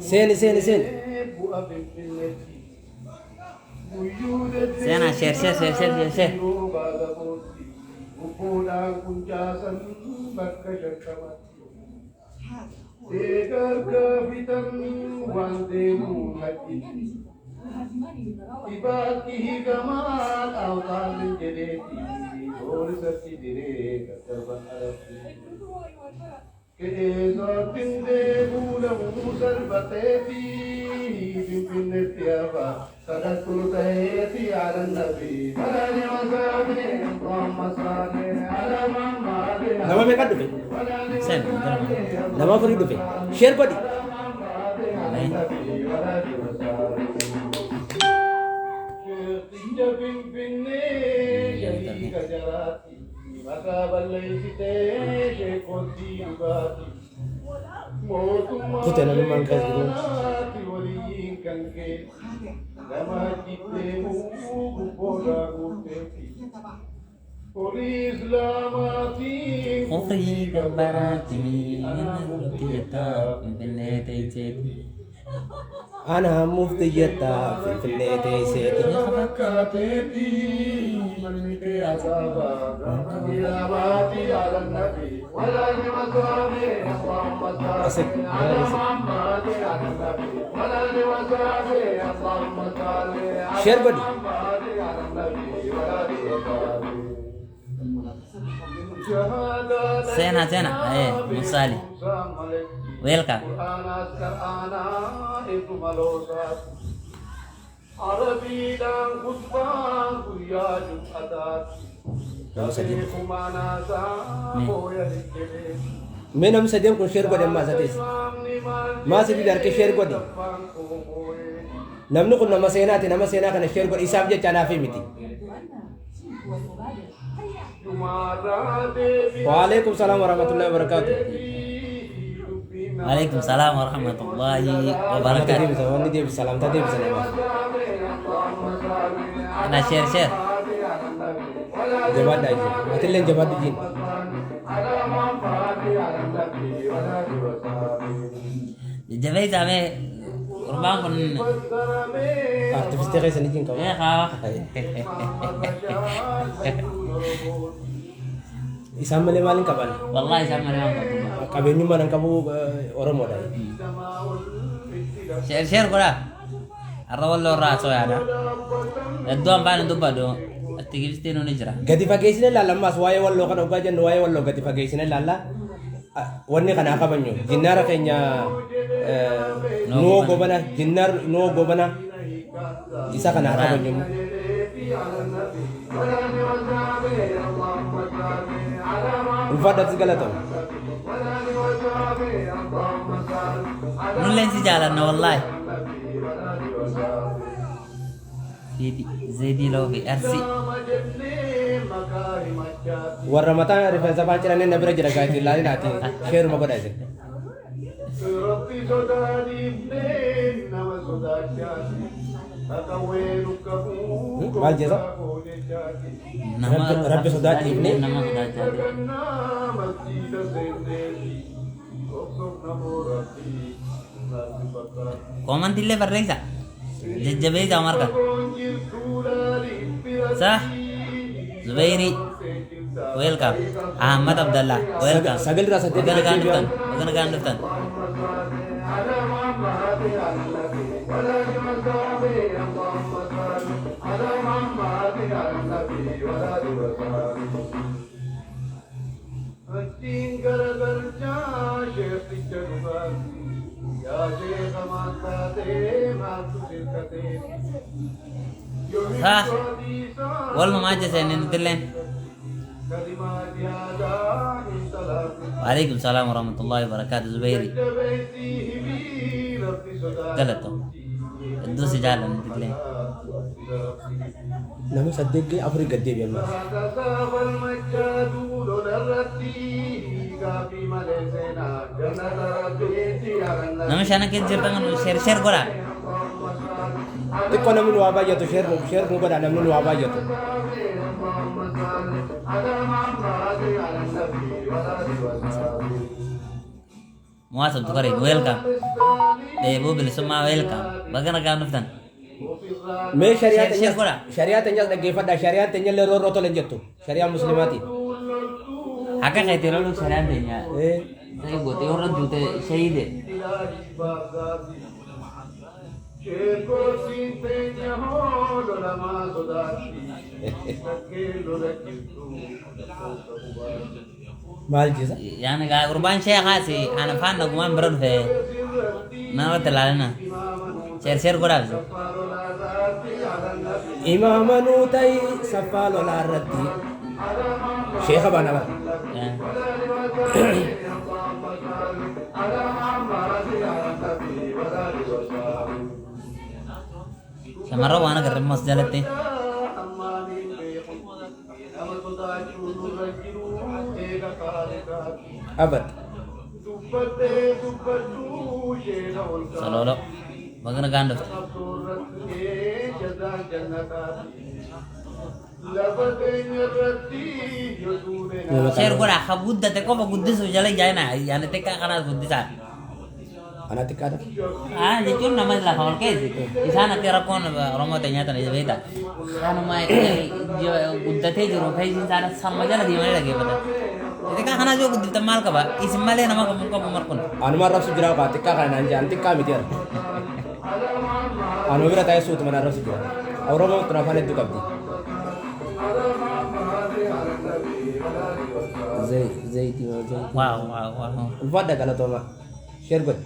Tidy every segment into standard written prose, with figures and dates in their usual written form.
Seeni, seeni, seeni. Seenaa, share, share, share, share, share, share. Nama meeqa dhufe? Seen. Nama afurii dhufe. Share godhi. Kute namummaan keessa jiru. Ofii garbaraati mufti jettaa Finfinnee teesseeti. Ana mufti jettaa Finfinnee teesseeti. Asik. Share godhi. Seenaa, seenaa. Musaali. Welcome. Nama sadii dhufe. Mee namni sadeen kun share godhi ammaa isa teesse. Maa sadii harki share godhi. Namni kun nama seenaati, nama seenaa kana share godhi, isaaf jecha anaaf miti. Waalaikum salaam warahmatullahi wabarakatuh. Waalaikum salaam warahmatullahi Salaamta wabarakatuh. deebisa, wanni deebisa, salaamta deebisa namaaf. Ana share, share. Jabaadhaa jiru. Atilleen jabaadhu jiin. Jajjabeessaa mee gurbaan kun Artifistii keessa ni jiin qaba. Beekaa. Isaan malee maal hin qaban? Wallahi isaan malee waan qabdu. Qabeenyummaan hin qabu, Oromoodha. Share, share godhaa. Har'a walloo irraa haasoo yaada. Iddoo hambaan hin dubbadhu. Itti gibstiin ni jira. Gadi fageessine ilaalla ammaas waa'ee walloo kana dhugaa jennu, waa'ee walloo gadi fageessine ilaalla. Wanni kanaa kabanyu jinnaara keenya noo gobana jinnaar noo gobana isa kanaa kabanyu. Ulfaadhaatti galatamu. Nulleen si jaalanna wallahi. Zeedii Loofi Arsii. Warra mataa rifeensa faan cirannee na bira jira gaa'etti ilaalinaati sheeruma godha isin. Maal jedha? Nama Rabbi sodaachifne. Nama sodaachaa. Koomantii illee barreessa. Jajjabeessa marga. Sah. Zubeeri. Welcome. Ahmad Abdallah. Welcome. Sagal irraa saddeet Baga nagaan irratti dhuftan. Baga nagaan dhuftan. Sah. Walumaa jecha nutilleen. Waalaikum salaam warahmatullahi wabarakatuh Zubeeri. Galatoo. Hedduu si jaallanna illee. Nama saddeet ga'e afurii gad deebi'e ammaas. Nama shanan keessa jirtan kan share share godhaa. Xiqqoo namni nu waa baay'atu share nu share nu godhaa namni nu waa baay'atu. Muwaas Abdulkarim welcome. Dheebuu bilisummaa welcome. Baga nagaan dhuftan. Mee shari'aa Share share teenyas godhaa. shari'aa teenyas dhaggeeffadhaa shari'aan teenya illee roorroo tole hin jettu shari'aa musliimaati. Akka keetii loluu shari'aan teenya. Ta'e gootee warra duute shahiide. Maal jisa? Yaani gaa gurbaan sheekaasi ana afaan nagumaan bira dhufe namatti ilaalina. Share share godhaaf. Imaama nuu ta'i saffaa lolaa irratti. Sheeka baana bara. Shamarran waan agarre immoo as jalatti. Abad. Sololo. Baga nagaan dhufte. Share godhaa ha guddate qofa guddisuuf jala jaayina yaani xiqqaa kanaas guddisaa. Anaa xiqqaadha. Ah jechuun nama lafa ol keessa isaan akka rakkoon Oromoo ta'e nyaatan isa beektaa. Kanuma guddatee jiru feesiin isaanii sanuma jala deemanii dhaggeeffatan. Xiqqaa kanaas yoo guddiftan maal qaba isin malee nama qabu hin qabu markun. Anuma arrabsu jira qaa xiqqaa kana naan jedhan xiqqaa miti ana. Anuma bira taa'ee suutuma na arrabsu jira. Oromoo tun afaan hedduu qabdi. Zayitii moo zayitii. Waaw waaw waaw. Ulfaadha galatooma. Share godhi.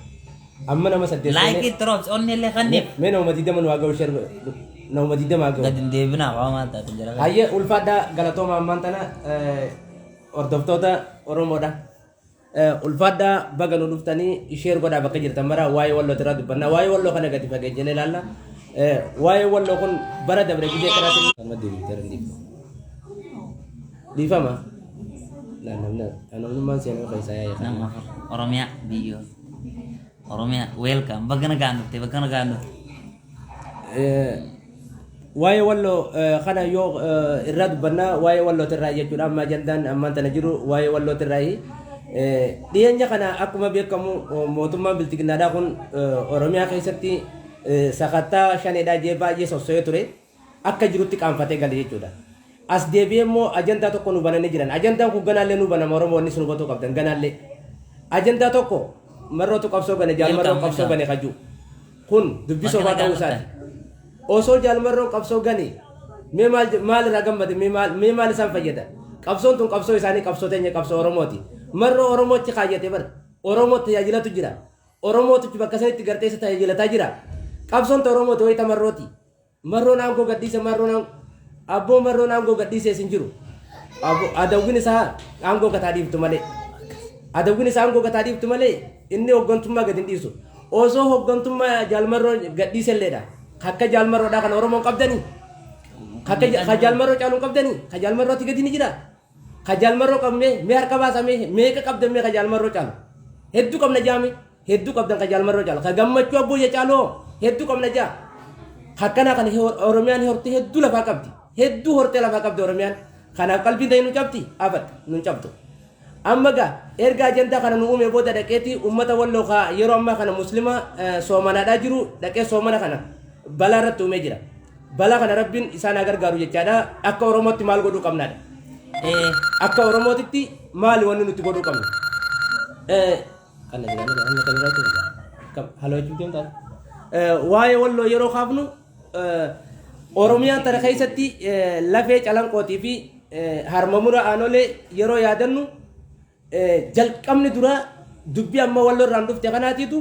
Amma nama saddeet Laayikii tiroobs onni illee kanniif. Mee nama 20 nu haa ga'u share godhi. Nama 20 haa ga'u. Gadi hin deebinaa waa maal taate jira. Hayyee ulfaadha galatooma ammaan tana hordoftoota Oromoodha. Ulfaadha baga nu dhuftanii share godhaa bakka jirtan mara waa'ee walloo irraa dubbanna. Waa'ee walloo kana gadi fageenyee ilaalla. Waa'ee walloo kun bara dabre gizee kanaatti. Amma deebiftee dhiifama. Dhiifama. Namnummaan seenaa keessaa yaa'e kana. Nama afur Oromiyaa biyyoo. Oromiyaa welcome baga nagaan dhufte baga nagaan dhufte. Waa'ee walloo kana yoo irraa dubbannaa waa'ee wallootirraa jechuudha amma ajandaan ammaan tana jiru waa'ee wallootirraa dhiyeenya kana akkuma beekamu mootummaan biltiginnaadhaa kun Oromiyaa keessatti sakattaa shaneedhaa jee baay'ee sosso'ee ture akka jirutti qaanfatee gale jechuudha. As deebi'ee immoo ajandaa tokko nu bananii jiran. Ajandaan kun ganaallee nu banama Oromoonni sun hubatuu qabdan ganaallee. Ajandaa tokko marrootu qabsoo gane jaalmarroo qabsoo gane kajuu. Kun dubbii sobaa ta'uu isaati. Osoo jaalmarroon qabsoo gane mee maal maal irraa gammade mee maal mee maal isaan fayyada? Qabsoon tun qabsoo isaanii qabsoo teenya qabsoo Oromooti. Marroo Oromootti kaayyate bara. Oromoo tajaajilatu jira. Oromootu bakka sanitti gartee isa tajaajilataa jira. Qabsoon ta Oromooti wayita marrooti. Marroon aangoo gadhiise marroon abboo marroon aangoo gadhiise isin jiru. Adawwin isaa aangoo gataa dhiiftu malee. Adawwin isaa aangoo gataa dhiiftu malee inni hooggantummaa gadi hin dhiisu. Osoo hooggantummaa jaalmarroo gadhiise illeedha. Akka jaalmarroodhaa kana Oromoon qabdanii. Ka jaalmarroo caaluun qabdanii. Ka jaalmarrooti gadi ni jira. Ka jaalmarroo qabnee mee harka baasamee meeqa qabdan mee ka jaalmarroo caalu. Hedduu qabna jaame hedduu qabdan ka jaalmarroo caalu. Ka gammachuu abbooyya caaloo hedduu qabna jaa. Akkana kana Oromiyaan hortee hedduu lafaa qabdi. Hedduu hortee lafaa qabdi Oromiyaan. Kanaaf qalbiin ta'e nu cabdi abad nu cabdu. Amma gaa erga ajandaa kana nu uume booda dhaqeeti uummata walloo kaa yeroo ammaa kana muslima soomanaadhaa jiru dhaqee soomana kana balaa irratti uumee jira. Balaa kana rabbiin isaan haa gargaaru jechaadha. Akka Oromootti maal godhuu qabnaadha. Akka Oromootitti maali wanni nuti godhuu qabnu? Kana jira kana kan irraa jira. Haloo jechuun deemtaa? Waa'ee walloo yeroo kaafnu Oromiyaan tana keessatti lafee calanqootii fi harmamura aanolee yeroo yaadannu jalqabni dura dubbii amma walloo irraan dhufte kanaatiitu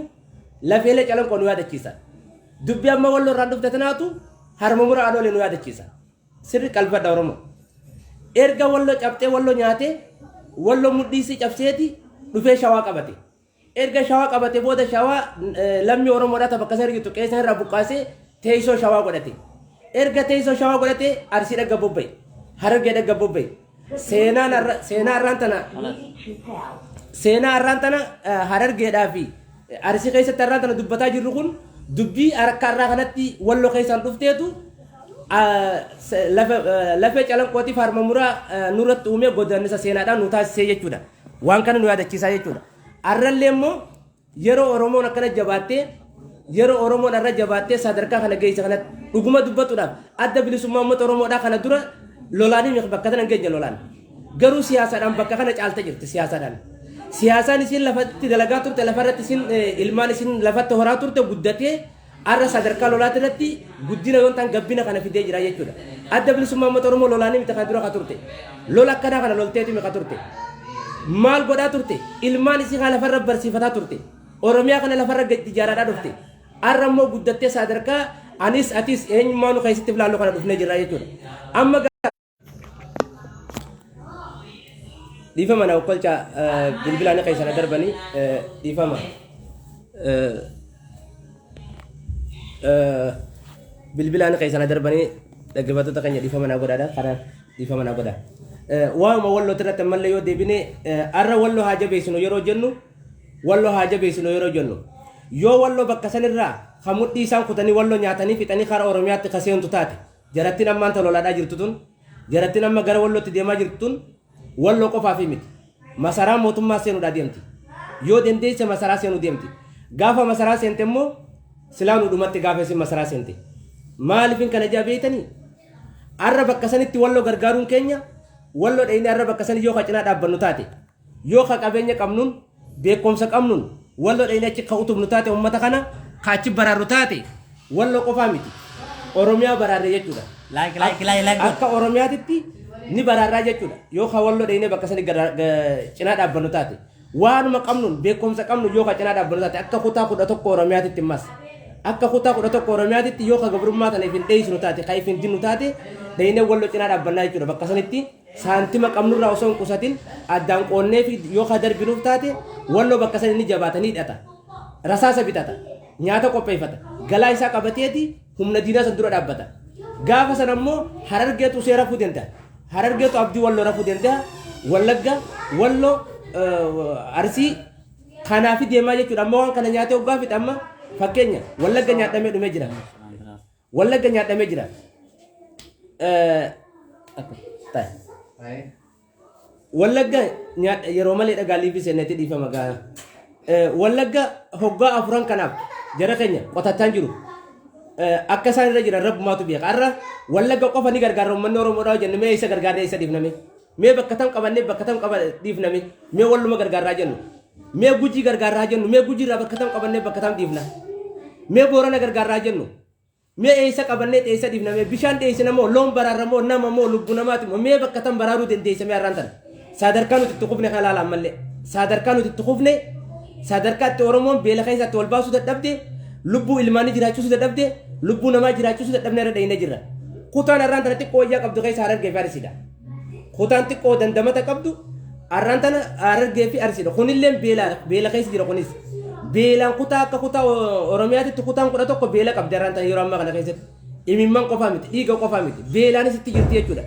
lafeelee calanqoo nu yaadachiisa. Dubbii amma walloo irraan dhufte kanaatu harmamura aanolee nu yaadachiisa. Sirri qalbadha Oromoo. Erga walloo cabxee walloo nyaatee walloo mudhiisii cabseeti dhufee shawaa qabate. Erga Shawaa qabate booda Shawaa lammii Oromoodhaa ta bakka sana jirtu qe'ee sana irraa buqqaasee teessoo Shawaa godhate. Erga teessoo Shawaa godhate Arsii dhagga bobba'e. Harargee dhagga bobba'e. Seenaan har'a seenaa har'aan tana seenaa har'aan tana Harargeedhaa fi Arsii keessatti har'aan tana dubbataa jirru kun dubbii harka har'aa kanatti Walloo keessaan dhufteetu lafee Calanqootiif harma muraa nurratti uumee godaannisa seenaadhaan nu taasisee jechuudha. Waan kana nu yaadachiisaa jechuudha. Har'allee immoo yeroo Oromoon akkana jabaattee, yeroo Oromoon har'a jabaattee sadarkaa kana geesse kanatti, dhuguma dubbatuudhaaf Adda Bilisummaa Uummata Oromoodhaa kana dura lolaanii bakka kana hin geenye lolaan. Garuu siyaasaadhaan bakka kana caalte jirti siyaasaadhaan. Siyaasaan isiin lafatti dalagaa turte, lafarratti isiin ilmaan isiin lafatti horaa turte guddatee har'a sadarkaa lolaati irratti guddina yoon ta'an gabbina kana fidee jira jechuudha. Adda Bilisummaa Uummata Oromoo lolaanii miti kana dura ka turte. Lola akkanaa kana lolteeti miti ka turte. Maal godhaa turte? Ilmaan isii kana lafarra barsiifataa turte. Oromiyaa kana lafarra gadi ijaaraadhaa dhufte. Har'a immoo guddattee sadarkaa anis atis eenyummaa nu keessatti filaallu kana dhufnee jirra jechuudha. Amma dhiifama na okkolcha, bilbilaan keessa na darbanii dhiifama. Bilbilaan keessa na darbanii, dhaggeeffattoota keenya, dhiifama na godhaadha, kana dhiifama na godha. Waanuma Wallooti irratti ammallee yoo deebine, har'a Walloo haa jabeessinu yeroo jennu, Walloo haa jabeessinu yeroo jennu, yoo Walloo bakka sanirraa kan mudhii isaan kutanii Walloo nyaatanii fixanii karaa Oromiyaatti ka seentu taate, jarattiin ammaan tololaadhaa jirtu tun, jarattiin amma gara Wallootti deemaa jirtu tun, Walloo qofaaf miti. Masaraa mootummaa seenuudhaa deemti. Yoo dandeesse masaraa seenuu deemti. Gaafa masaraa seente immoo silaa nu dhumatti gaafa isin masaraa seente. Maaliifin kana jaa beeytanii? Har'a bakka sanitti Walloo gargaaruun keenya, Walloo dhayinee har'a bakka sani yoo ka cinaa dhaabbannu taate, yoo ka qabeenya qabnuun, beekumsa qabnuun Walloo dhayinee achi ka utubnu taate, uummata kana ka achi baraarru taate, Walloo qofaa miti. Oromiyaa baraarre jechuudha. Like, like, like, like. Akka Oromiyaatitti ni baraarraa jechuudha. Yoo ka Walloo dhayinee bakka sani cinaa dhaabbannu taate. Waanuma qabnuun, beekumsa qabnu yoo ka cinaa dhaabbannu taate, akka kutaa 11 Oromiyaatitti ammas. Akka kutaa 11 Oromiyaatitti yoo ka gabrummaa tana ifin dheessinu taate, ka ifin dinnu taate, dhayinee Walloo cinaa dhaabbannaa jechuudha. Bakka sanitti saantima qabnurraa osoo hin qusatin addaan qoonnee fi yoo ka darbinuuf taate, Walloo bakka sani ni jabaata, ni hidhata. Rasaasa bitata. Nyaata qopheeffata. Galaa isaa qabateeti humna diinaa san dura dhaabbata. Gaafa sana immoo Harargeetu see rafuu danda'a. Harargeetu abdii Walloo rafuu danda'a. Wallagga, Walloo, Arsii kanaafi deemaa jechuudha. Amma waan kana nyaatee hoggaa fixa, amma fakkeenya Wallagga nyaadhamee dhumee jira. Wallagga nyaadhamee jira. Wallagga yeroo malee dhagaa liifii seennetti dhiifama gaa. Wallagga hoggaa afuran kanaaf jara keenya qotataan jiru. Akka isaan irra jiran rabbumaatu beeka. Har'a Wallagga qofa ni gargaara uummanni Oromoodhaa jenne, mee isa gargaarree isa dhiifname? Mee bakka tam qabannee bakka tam qaba dhiifname? Mee Walluma gargaarraa jennu? Mee Gujii gargaarraa jennu? Mee Gujii irraa bakka tam qabannee bakka tam dhiifna? Mee Boorana gargaarraa jennu? Mee eessa qabannee eessa dhiifname? Bishaan dheessina moo, loon baraarra moo, nama moo, lubbuu namaati moo, mee bakka tam baraaruu dandeessa mee har'aan tana? Sadarkaa nuti itti kufne kana ilaala ammallee. Sadarkaa nuti itti kufne, sadarkaa itti Oromoon beela keessatti wal baasuu dadhabde, lubbuu ilmaanii jiraachisuu dadhabde, lubbuu namaa jiraachisuu dadhabne irra dhayinee jirra. Kutaan har'aan tana xiqqoo wayyaa qabdu keessa Harargee fi Arsiidha. Kutaan xiqqoo dandamata qabdu har'aan tana Harargee fi Arsiidha. Kunillee beela beela keessa jira kunis. Beelaan kutaa akka kutaa Oromiyaatitti kutaan 11 beela qabdi har'aan tana yeroo ammaa kana keessatti. Imimman qofaa miti, dhiiga qofaa miti. Beelaanis itti jirti jechuudha.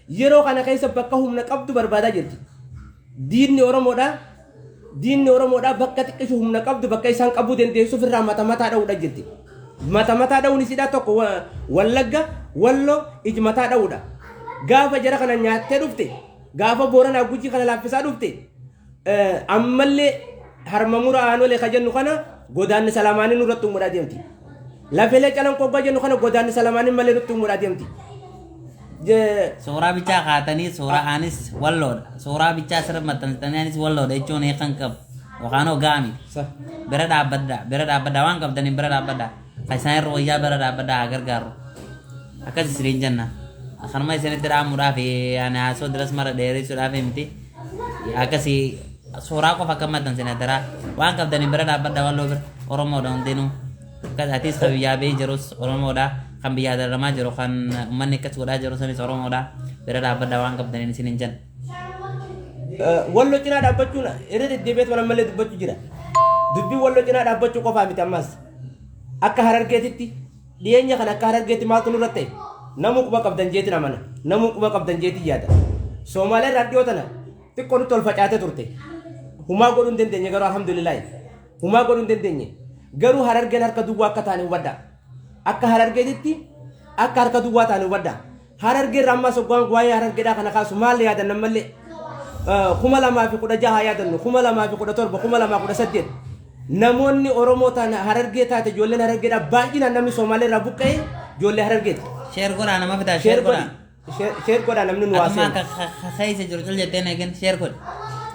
Yeroo kana keessa bakka humna qabdu barbaadaa jirti. Diinni Oromoodhaa, diinni Oromoodhaa bakka xiqqishu humna qabdu, bakka isaan qabuu dandeessuuf irraa mata mataa dha'uudha jirti. Mata mataa dha'uun isiidhaa tokko Wallagga, Walloo ij mataa dha'uudha. Gaafa jara kana nyaattee dhufte, gaafa Booranaa Gujii kana laaffisaa dhufte, ammallee harma mura Aanolee ka jennu kana godaannisa lamaanii nurratti uumuudhaa deemti. Lafeelee Calanqoo hoggaa jennu kana godaannisa lamaanii malee nutti uumuudhaa deemti. Suuraa bichaa kaatanii suuraa anis Walloodha. Suuraa bichaa asirra maxxansitanii anis Walloodha jechuun hiikan qabu. Yookaan hoo miti. Bira dhaabbadhaa. Bira dhaabbadhaa, waan qabdaniin bira dhaabbadhaa. Kan isaan irra wayyaa bira dhaabbadhaa, haa gargaaru. Akkas isiniin jenna. Kanuma isinitti dhaamuudhaaf, ani haasoo diras mara dheeressuudhaaf miti. Akkasii suuraa qofa akka maxxansine daraa waan qabdaniin bira dhaabbadhaa, Walloo bira. Oromoodha hundinuu. Akkas atis kan biyyaa ba'ee jirus Oromoodha. Kan biyyaa dararamaa jiru, kan uummanni akkas godhaa jiru sanis Oromoodha. Bira dhaabbadhaa waan qabdaniin isiniin jenna. Walloo cinaa dhaabbachuun irra deddeebi'eetu mana malee dubbachuu jira. Dubbii Walloo cinaa dhaabbachuu qofaa miti ammas. Akka Harargeetitti dhiyeenya kana akka Harargeetti maaltu nurra ta'e? Namuu quba qabdan jeetiin amana. Namuu quba qabdan jeetiin yaada. Soomaalee irraan dhiyoo tana xiqqoo nutti ol facaatee turte. Humaa godhuu hin dandeenye garuu alhamdulillaahi. Humaa godhuu hin dandeenye. Garuu Harargeen harka duwwaa akka taane hubadhaa. Akka Harargeetitti akka harka duwwaa taane hubadhaa. Harargee irraa ammas hoggaan waa'ee Harargeedhaa kana kaasu maal yaadanna ammallee? 2016 haa yaadannu, 2017, 2018 namoonni Oromoo ta'an Harargee taate ijoolleen Harargeedhaa baay'inaan namni Somaalee irraa buqqa'e ijoollee Harargeeti. Share godhaa nama fidaa Share share godhi. godhaa. Share godhaa namni nu Atuma haasa'e. akka keessa jiru cul jettee eegin share godhi.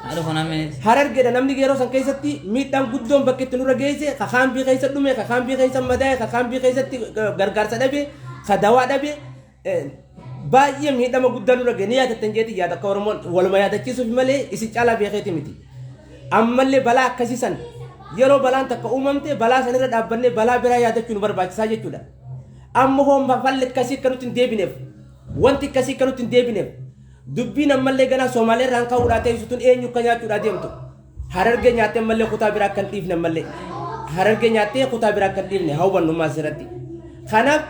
Haa dhufu namni. Harargeedha namni yeroo san keessatti miidhaan guddoon bakka itti nurra geesse, ka kaambii keessa dhume, ka kaambii keessa madaa'e, ka kaambii keessatti gargaarsa dhabe, ka dawaa dhabe, baay'ee miidhama guddaa nurra gahe. Ni yaadattan jeeti yaada akka Oromoon waluma yaadachiisuuf malee isin caalaa beekeeti miti. Ammallee balaa akkasii san yeroo balaan takka uumamte balaa sanirra dhaabbannee balaa biraa yaadachuu nu barbaachisaa jechuudha. Amma hoo falli akkasii akka nutti hin deebineef, wanti akkasii akka nutti hin deebineef, dubbiin ammallee ganaa Somaalee irraan ka'uudhaa teessu tun eenyu akka nyaachuudhaa deemtu. Harargee nyaattee ammallee kutaa biraa akka hin dhiifne ammallee. Harargee nyaattee kutaa biraa akka hin dhiifne haa hubannu ammaa asirratti. Kanaaf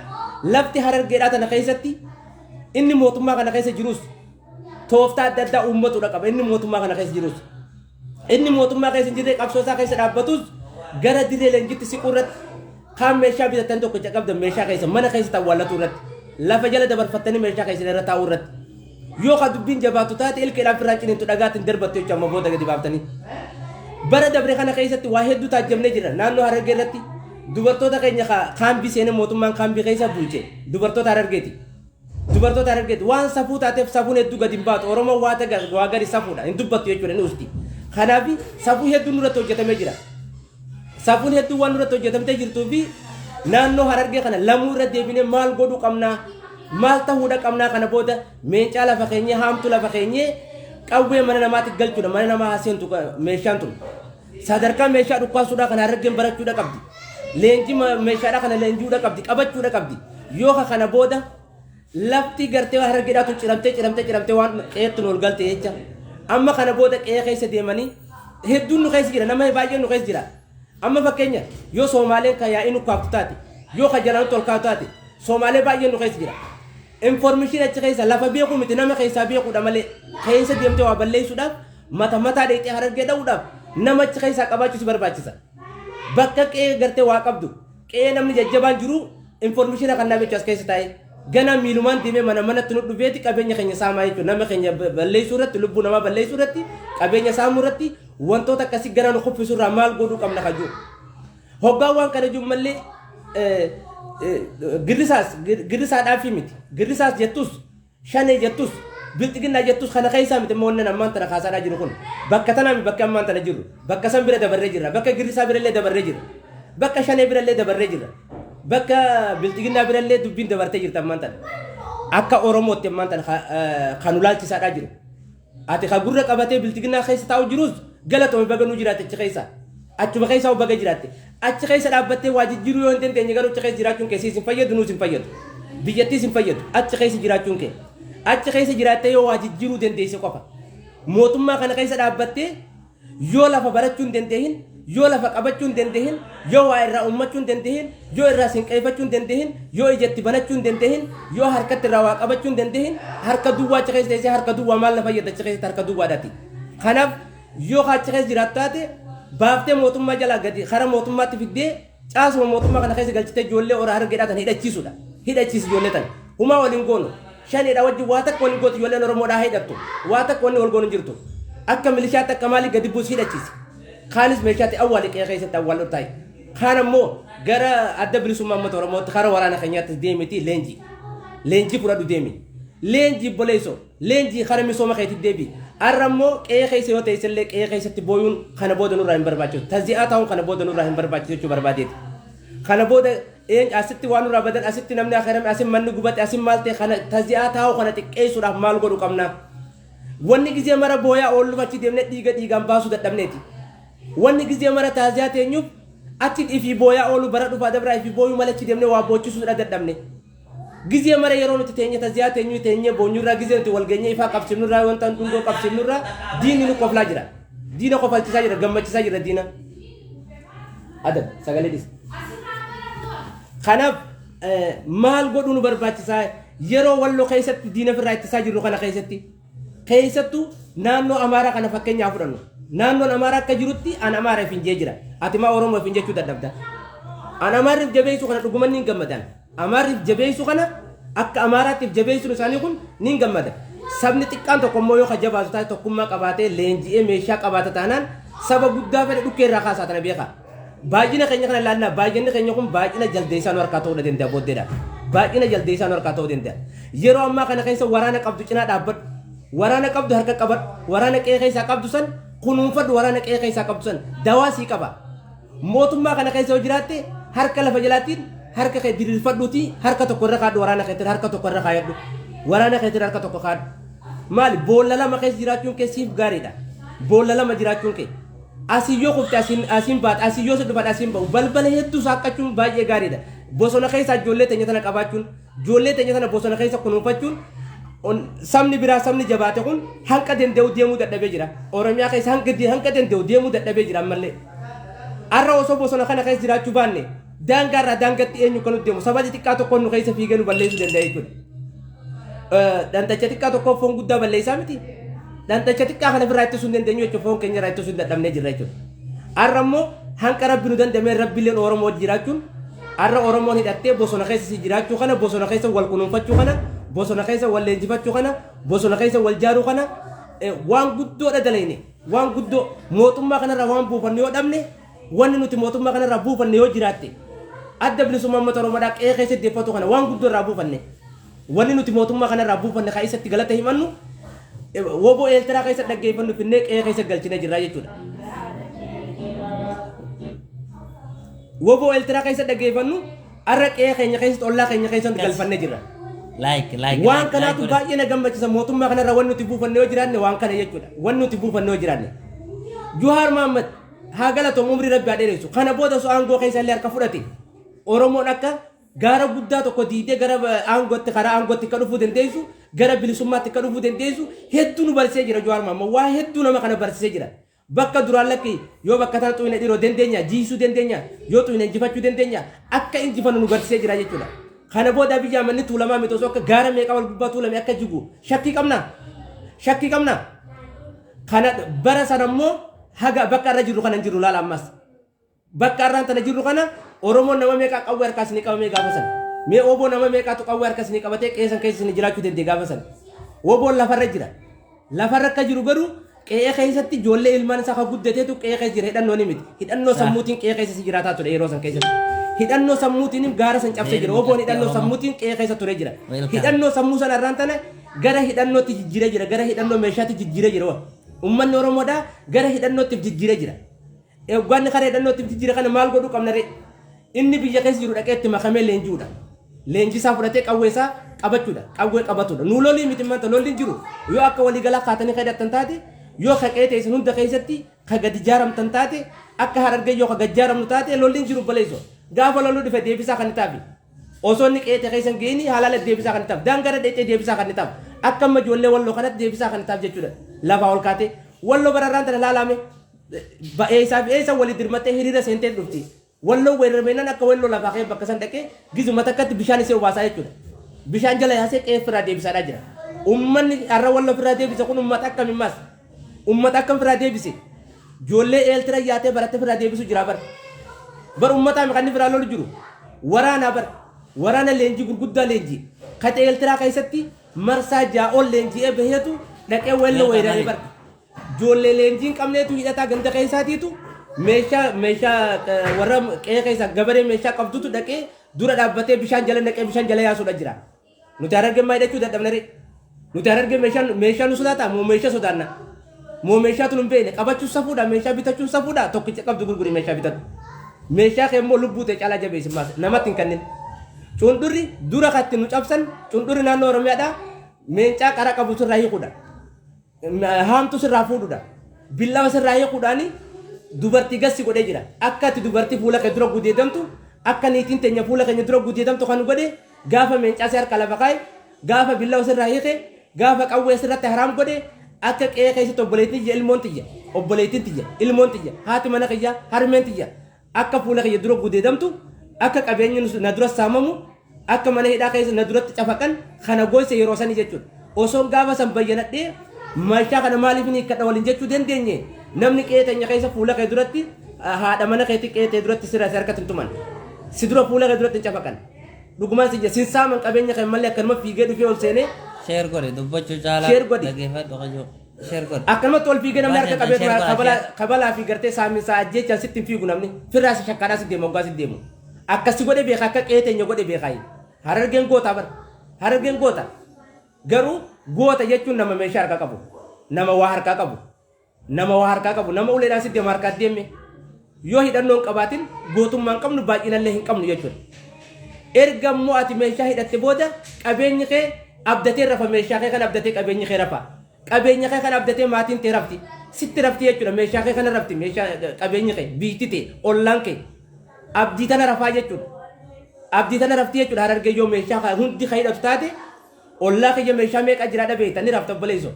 lafti Harargeedhaa tana keessatti inni mootummaa kana keessa jirus tooftaa adda addaa uummatuudha qaba inni mootummaa kana keessa jirus. Inni mootummaa keessa hin jirre qabsoo isaa keessa dhaabbatus gara dirree leenjitti siquu irratti kaan meeshaa bitattan tokkicha qabdan meeshaa keessa mana keessa awwaallatu irratti lafa jala dabarfattanii meeshaa keessa irra taa'uu irratti yoo ka dubbiin jabaattu taate ilkeedhaan firraa ciniintu dhagaatiin darbattu jechuudha amma booda gadi baaftanii. Bara dabre kana keessatti waa hedduu taajjabnee jira naannoo Harargee irratti dubartoota keenya kaambii seenee mootummaan kaambii keessa bulche dubartoota Harargeeti. Dubartoota Harargeeti waan safuu taateef safuun hedduu gadi hin baatu. Oromoon waa taga waa gadi safuudha hin dubbattu jechuudha ni usti. Kanaaf safuu hedduun nurratti hojjetamee jira. Safuun hedduu waan nurratti hojjetamtee jirtuu fi naannoo Harargee kana lamuu irra deebinee maal godhuu qabnaa? Maal ta'uudha qabnaa kana booda meencaa lafa keenyee haamtuu lafa keenyee qawwee mana namaatti galchuudha mana namaa haaseentu meeshaan tun. Sadarkaa meeshaa dhukkaasuudhaa kana Harargeen barachuudha qabdi. Leenjii meeshaadhaa kana leenji'uudha qabdi qabachuudha qabdi. Yoo ka kana booda lafti gartee Harargeedhaa tun ciramtee ciramtee ciramtee waan qe'eetti nu ol galte jecha. Amma kana booda qe'ee keessa deemanii hedduun nu keessa jira, nama baay'een nu keessa jira. Amma fakkeenya yoo Soomaaleen ka yaa'ii nu kaaftu taate, yoo ka jalaan ol kaatu taate, Soomaalee baay'een nu keessa jira. Information achi keessa lafa beekuu miti nama keessaa beekuudha malee keessa deemtee waa balleessuudhaaf mata mataa dheexee Harargee dha'uudhaaf nama achi keessaa qabaachuu si barbaachisa. Bakka qe'ee gartee waa qabdu qe'ee namni jajjabaan jiru information kan naaf jechuun as keessa taa'ee gana miilumaan deemee mana manatti nu dhufeeti qabeenya keenya saamaa jechuudha. Nama keenya balleessuu irratti, lubbuu namaa balleessuu irratti, qabeenya saamuu irratti wantoota akkasii ganaa nu kuffisuu irraa maal godhuu qabna kajuu. Hoggaan waan kana jiru mallee girrisaas girrisaadhaaf miti. Girrisaas jettus, shanee jettus, bilxiginnaa jettus kana keessaa miti immoo wannan ammaan tana kaasaadhaa jiru kun. Bakka tanaa mi bakka ammaan tana jiru. Bakka san bira dabarree jirra. Bakka girrisaa birallee dabarree jirra. Bakka shanee birallee dabarree jirra. Bakka bilxiginnaa birallee dubbiin dabartee jirti ammaan tana. Akka Oromootti ammaan tana kan ulaalchisaadhaa jiru. Ati ka gurra qabatee bilxiginnaa keessa taa'u jirus galatoomi baga nu jiraatte achi keessa. Achuma keessaa baga jiraatte. Achi keessa dhaabbattee waa jijjiiruu yoo hin dandeenye garuu achi keessa jiraachuun kee siis hin fayyadu, nuus hin fayyadu. Biyyattiis hin fayyadu. Achi keessa jiraachuun kee. Achi keessa jiraattee yoo waa jijjiiruu dandeesse qofa. Mootummaa kana keessa dhaabbattee yoo lafa barachuu hin dandeenye, yoo lafa qabachuu hin dandeenye, yoo waa irraa uummachuu hin dandeenye, yoo irraa sinqeeffachuu hin dandeenye, yoo ijatti banachuu hin dandeenye, yoo harkatti irraa waa qabachuu hin dandeenye, harka duwwaa achi keessa teessee harka duwwaa maal na fayyada achi keessatti harka duwwaadhaati. Kanaaf yoo achi keessa jiraattu taate baaftee mootummaa jalaa gadi kara mootummaatti fiddee caasuma mootummaa kana keessa galchitee ijoollee ora Harargeedhaa tan hidhachiisuudha. Hidhachiisi ijoollee tan. Humaa waliin goonu. Shaneedha wajjin waa takka waliin gootu ijoolleen Oromoodhaa hidhattu. Waa takka wanni wal goonu hin jirtu. Akka milishaatti akka maalii gadi buusi hidhachiisi. Kaanis meeshaatti awwaali qe'ee keessatti awwaallu taa'i. Kaan ammoo gara adda bilisummaa uummata Oromootti kara waraana keenyaatti deemiti leenjii. Leenjii fudhadhu deemi. Leenjii boleessoo. Leenjii kara misooma keetti deebi. Har'a ammoo qe'ee keessa yoo teessellee qe'ee keessatti booyuun kana booda nurraa hin barbaachisu. Tazi'aa ta'uun kana booda nurraa hin barbaachisu jechuu barbaadeeti. Kana booda asitti waan nurraa badan, asitti namni akharame, asin manni gubate, asin maal ta'e kana tazi'aa taa'u kana xiqqeessuudhaaf maal godhu qabna? Wanni gizee mara booyaa oolluuf achi deemnee dhiiga dhiigaan baasuu dadhabneeti. Wanni gizee mara taaziyaa teenyuuf achi ifii booyaa oolu bara dhufaa dabraa ifii booyuu malee achi deemnee waa boochisuudha dadhabne. Gizee mara yeroo nuti teenye taziyaa teenyuu teenyee boonyurraa gizee nuti wal geenyee ifaa qabsiifnurraa wanta dhungoo qabsiifnurraa diinni nu koflaa jira. Diina kofalchisaa jira, gammachiisaa jira diina. Adab sagalee dhis. Kanaaf maal godhuu nu barbaachisaa yeroo Walloo keessatti diina ofirraa ittisaa jirru kana keessatti? Keessattuu naannoo Amaaraa kana fakkeenyaa fudhannu. Naannoon Amaaraa akka jirutti an Amaara ifin jee jira. Ati maa Oromoo ifin jechuu dadhabda? An Amaarriif jabeessuu kana dhuguman niin gammadan. Amaarriif jabeessuu kana akka Amaaraattiif jabeessuun isaanii kun niin gammada. Sabni xiqqaan tokko immoo yoo ka jabaatu taate, tokkummaa qabaatee leenji'ee meeshaa qabaata taanaan, saba guddaa fedhe dhukkee irraa kaasaa, tana beekaa. Baay'ina keenya kana ilaallaa, baay'inni keenya kun baay'ina jaldeessaa nu harkaa ta'uu danda'a booddeedha. Baay'ina jaldeessaa nu harkaa ta'uu danda'a. Yeroo ammaa kana keessa waraana qabdu cinaa dhaabbadhu. Waraana qabdu harka qabadhu. Waraana qe'ee keessaa qabdu san kunuunfadhu, waraana qe'ee keessaa qabdu san dawaa sii qaba. Mootummaa kana keessa yoo jiraatte, harka lafa jalaatiin harka kee diriirfadhuutii harka tokko irra kaadhu, waraana keetiin harka tokko irra kaayadhu. Waraana keetiin harka tokko kaadhu. Maali, boolla lama keessa jiraachuun kee siif gaariidha. Boolla lama jiraachuun kee. Asii yoo kufte asiin asiin baata, asii yoo si dhufan asiin ba'u, balbala hedduu saaqqachuun baay'ee gaariidha. Bosona keessa ijoollee teenya tana qabaachuun, ijoollee teenya tana bosona keessa kunuunfachuun, sabni biraa, sabni jabaate kun hanqa danda'u deemuu dadhabee jira. Oromiyaa keessa hanqa danda'u deemuu dadhabee jira ammallee. Har'a osoo bosona kana keessa jiraachuu baanne, daangaa irraa daangatti eenyu kan deemu, saba xixiqqaa tokkoon nu keessa fiigee nu balleessuu danda'a jechuudha. Dhantacha xiqqaa tokko foon guddaa balleessaa miti. Dhantacha xiqqaa kana ofirraa ittisuu hin dandeenyu jechuudha. Foon keenya irraa ittisuu hin dadhabnee jirra jechuudha. Har'a immoo hanqa Rabbi nu dandamee, Rabbiilleen Oromoo wajji jiraachuun, har'a Oromoon hidhattee bosona keessa si jiraachuu kana, bosona keessa wal kunuunfachuu kana, bosona keessa wal leenjifachuu kana, bosona keessa wal jaaruu kana, waan guddoodha dalayne. Waan guddoo mootummaa kanarraa waan buufannu yoo dhabne, wanni nuti mootummaa kanarraa buufanne yoo jiraatte, Adda Bilisummaa Uummata Oromoodhaa qe'ee keessatti deeffatu kana waan guddoo irraa buufanne. Wanni nuti mootummaa kanarraa buufanne kan isatti galata himannu, woboo Eeltiraa keessa dhaggeeffannu finnee qe'ee keessa galchine jirra jechuudha. Woboo Eeltiraa keessa dhaggeeffannu har'a qe'ee keenya keessatti, ollaa keenya keessatti galfannee jirra. Like, like, Waan like, kanaatu like. Baay'ee na gammachisa. Mootummaa kanarraa wanni nuti buufanne yoo jiraanne waan kana jechuudha. Wanni nuti buufanne yoo jiraanne. Juhaar Mahammad haa galatoom, umrii Rabbi haa dheeressu. Kana booda osoo aangoo keessa illee harka fudhate, Oromoon akka gaara guddaa tokko diidee gara aangootti, karaa aangootti akka dhufuu dandeessu, gara bilisummaatti akka dhufuu dandeessu hedduu nu barsiisee jira Juhaar Mahammad. Waa hedduu nama kana barsiisee jira. Bakka duraan lakki yoo bakka tana xuyine dhiiroo dandeenya, jiisuu dandeenya, yoo xuyine injifachuu dandeenya, akka injifannu nu barsiisee jira jechuudha. Kana booda biyya amanni tuulamaa miti, osoo akka gaara meeqa wal gubbaa tuulame akka jigu shakkii qabna. Shakkii qabna. Kana bara sana immoo haga bakka irra jirru kana hin jirru, laala ammas. Bakka irraan tana jirru kana Oromoon nama meeqaa qawwee harkaa isinii qabamee gaafa sana? Mee oboo nama meeqaatu qawwee harka isinii qabatee qe'ee san keessa isinii jiraachuu danda'e gaafa sana? Woboon lafarra jira. Lafarra akka jiru garuu qe'ee keessatti ijoollee ilmaan isaa kan guddateetu qe'ee keessa jira, hidhannoo ni miti. Hidhannoo sammuutiin qe'ee keessa si jiraataa ture yeroo san keessatti. Hidhannoo sammuutiin gaara san cabsee jira. Woboon hidhannoo sammuutiin qe'ee keessa ture jira. Welcome. Hidhannoo sammuu sana irraan tana gara hidhannootti jijjiiree jira. Gara hidhannoo meeshaatti jijjiiree jira. Uummanni Oromoodhaa gara hidhannootti jijjiiree jira. Eegganni karaa hidhannootti jijjiire kana maal godhuu qabna ree? Inni biyya keessa jiru dhaqee itti makamee leenji'uudha. Leenjisaa fudhatee qawwee isaa qabachuudha. Qawwee qabatudha. Nu lolii miti, manta lolli hin jiru. Yoo akka waliigalaa kaatanii hidhattan taate, yoo kaqee teessan hunda keessatti ka gadi jaaramtan taate, akka Harargee yoo ka gad jaaramnu taate, lolli hin jiru baleessu. Gaafa loluu dhufe deebisaa kan taafi. Osoo inni qe'ee keessa hin geeni halaala deebisaa kan taaf. Daangaa dheexee deebisaa kan taaf. Akka amma ijoollee Walloo kanatti deebisaa kan taaf jechuudha. Lafaa ol kaatee. Walloo bararraan tana laalame. Eessaa fi eessa walii dirmattee hiriira seentee dhufti. Walloo weerarameenaan akka Walloo lafaa ka'ee bakka san dhaqee gizuma takkatti bishaan isee obaasaa jechuudha. Bishaan jala yaasee qe'ee ofirraa deebisaadhaa jira. Uummanni har'a Walloo ofirraa deebise kun uummata akkamimmaas? Uummata akkam ofirraa deebise? Ijoollee Eeltira yaatee barattee ofirraa deebisu jira bara. Bar uummataa kan inni ofirraa lolu jiru. Waraanaa bar. Waraana leenjii gurguddaa leenjii. Kate Eeltiraa keessatti marsaa 6 ol leenji'ee baheetu dhaqee Walloo weeraree bar. Ijoollee leenjii hin qabneetu, hidhataa ganda keessaatiitu, meeshaa warra qe'ee keessa gabaree meeshaa qabdutu dhaqee dura dhaabbatee bishaan jala naqee bishaan jala yaasuudha jira. Nuti Harargee maa hidhachuu dadhabna ree? Nuti Harargee meeshaa nu sodaata moo meeshaa sodaanna? Moo meeshaatu nu hin beekne? Qabachuun safuudha, meeshaa bitachuun safuudha, tokkicha qabdu gurguri, meeshaa bitadhu. Meeshaa kee immoo lubbuu ta'e caalaa jabeessi, maas namatti hin kennin. Cundhurri dura katti nu cabsan, cundhurri naannoo Oromiyaadhaa meencaa qara qabu sirraa hiikuudha. Haamtu sirraa fuudhuudha. Billawa sirraa hiikuudhaani dubartii gassi godhee jira. Akka ati dubartii fuula kee dura gudeedamtu, akka niitiin teenya fuula keenya dura gudeedamtu kan godhe, gaafa meencaa si harka lafa kaa'e, gaafa billawa sirraa hiike, gaafa qawwee sirratti haraam godhe, akka qe'ee keessatti obboleettiin tiyya, ilmoon tiyya, obboleettiin tiyya, ilmoon tiyya, haati mana kiyya, harmeen tiyya. Akka fuula kiyya dura gudeedamtu, akka qabeenyi na dura saamamu, akka mana hidhaa keessa na duratti cafaqan kana goyse yeroo sanii jechuudha. Osoon gaafa san bayyanadhee meeshaa kana maaliif ni hiikkadha waliin jechuu dandeenye, namni qe'ee teenya keessa fuula kee duratti, haadha mana keetii qe'ee tee duratti sirra si harkatti hin tuman. Si dura fuula kee duratti hin cafaqan. Dhugumaan si sin saaman qabeenya kee malee akkanuma fiigee dhufee ol seenee. Share godhi, dubbachuu caalaa. Share godhi. Dhaggeeffadhu qajoo. Share godhi. Akkanumatti ol fiigee namni harka qabee Share godha, kabalaa share. Kabalaa fi gartee saaminsaa ajjeechaan sitti hin fiigu. Namni firraa si shakkaadhaa si deema. Hoggaa si deemu akkasi godhe beeka, akka qe'ee teenya godhe beekaa. Harargeen goota bar, Harargeen goota. Garuu goota jechuun nama meeshaa harkaa qabu, nama waa harkaa qabu, nama waa harkaa qabu, nama uleedhaan si deemu harkaa deeme. Yoo hidhannoo hin qabaatin, gootummaa hin qabnu, baay'inallee hin qabnu jechuudha. Erga immoo ati meeshaa hidhatte booda qabeenyi kee abdatee rafa. Meeshaa kee kana abdatee qabeenyi kee rafa. Qabeenya kee kana abdatee maatiin tee rafti. Sitti rafti jechuudha. Meeshaa kee kana rafti. Meeshaa qabeenyi kee, biitti tee, ollaan kee abdii tana rafaa jechuudha. Abdii tana rafti jechuudha. Harargee yoo meeshaa hundi kan hidhatu taate, ollaa kiyya meeshaa meeqa jira dhabeeyta ni rafta, obboleessoo.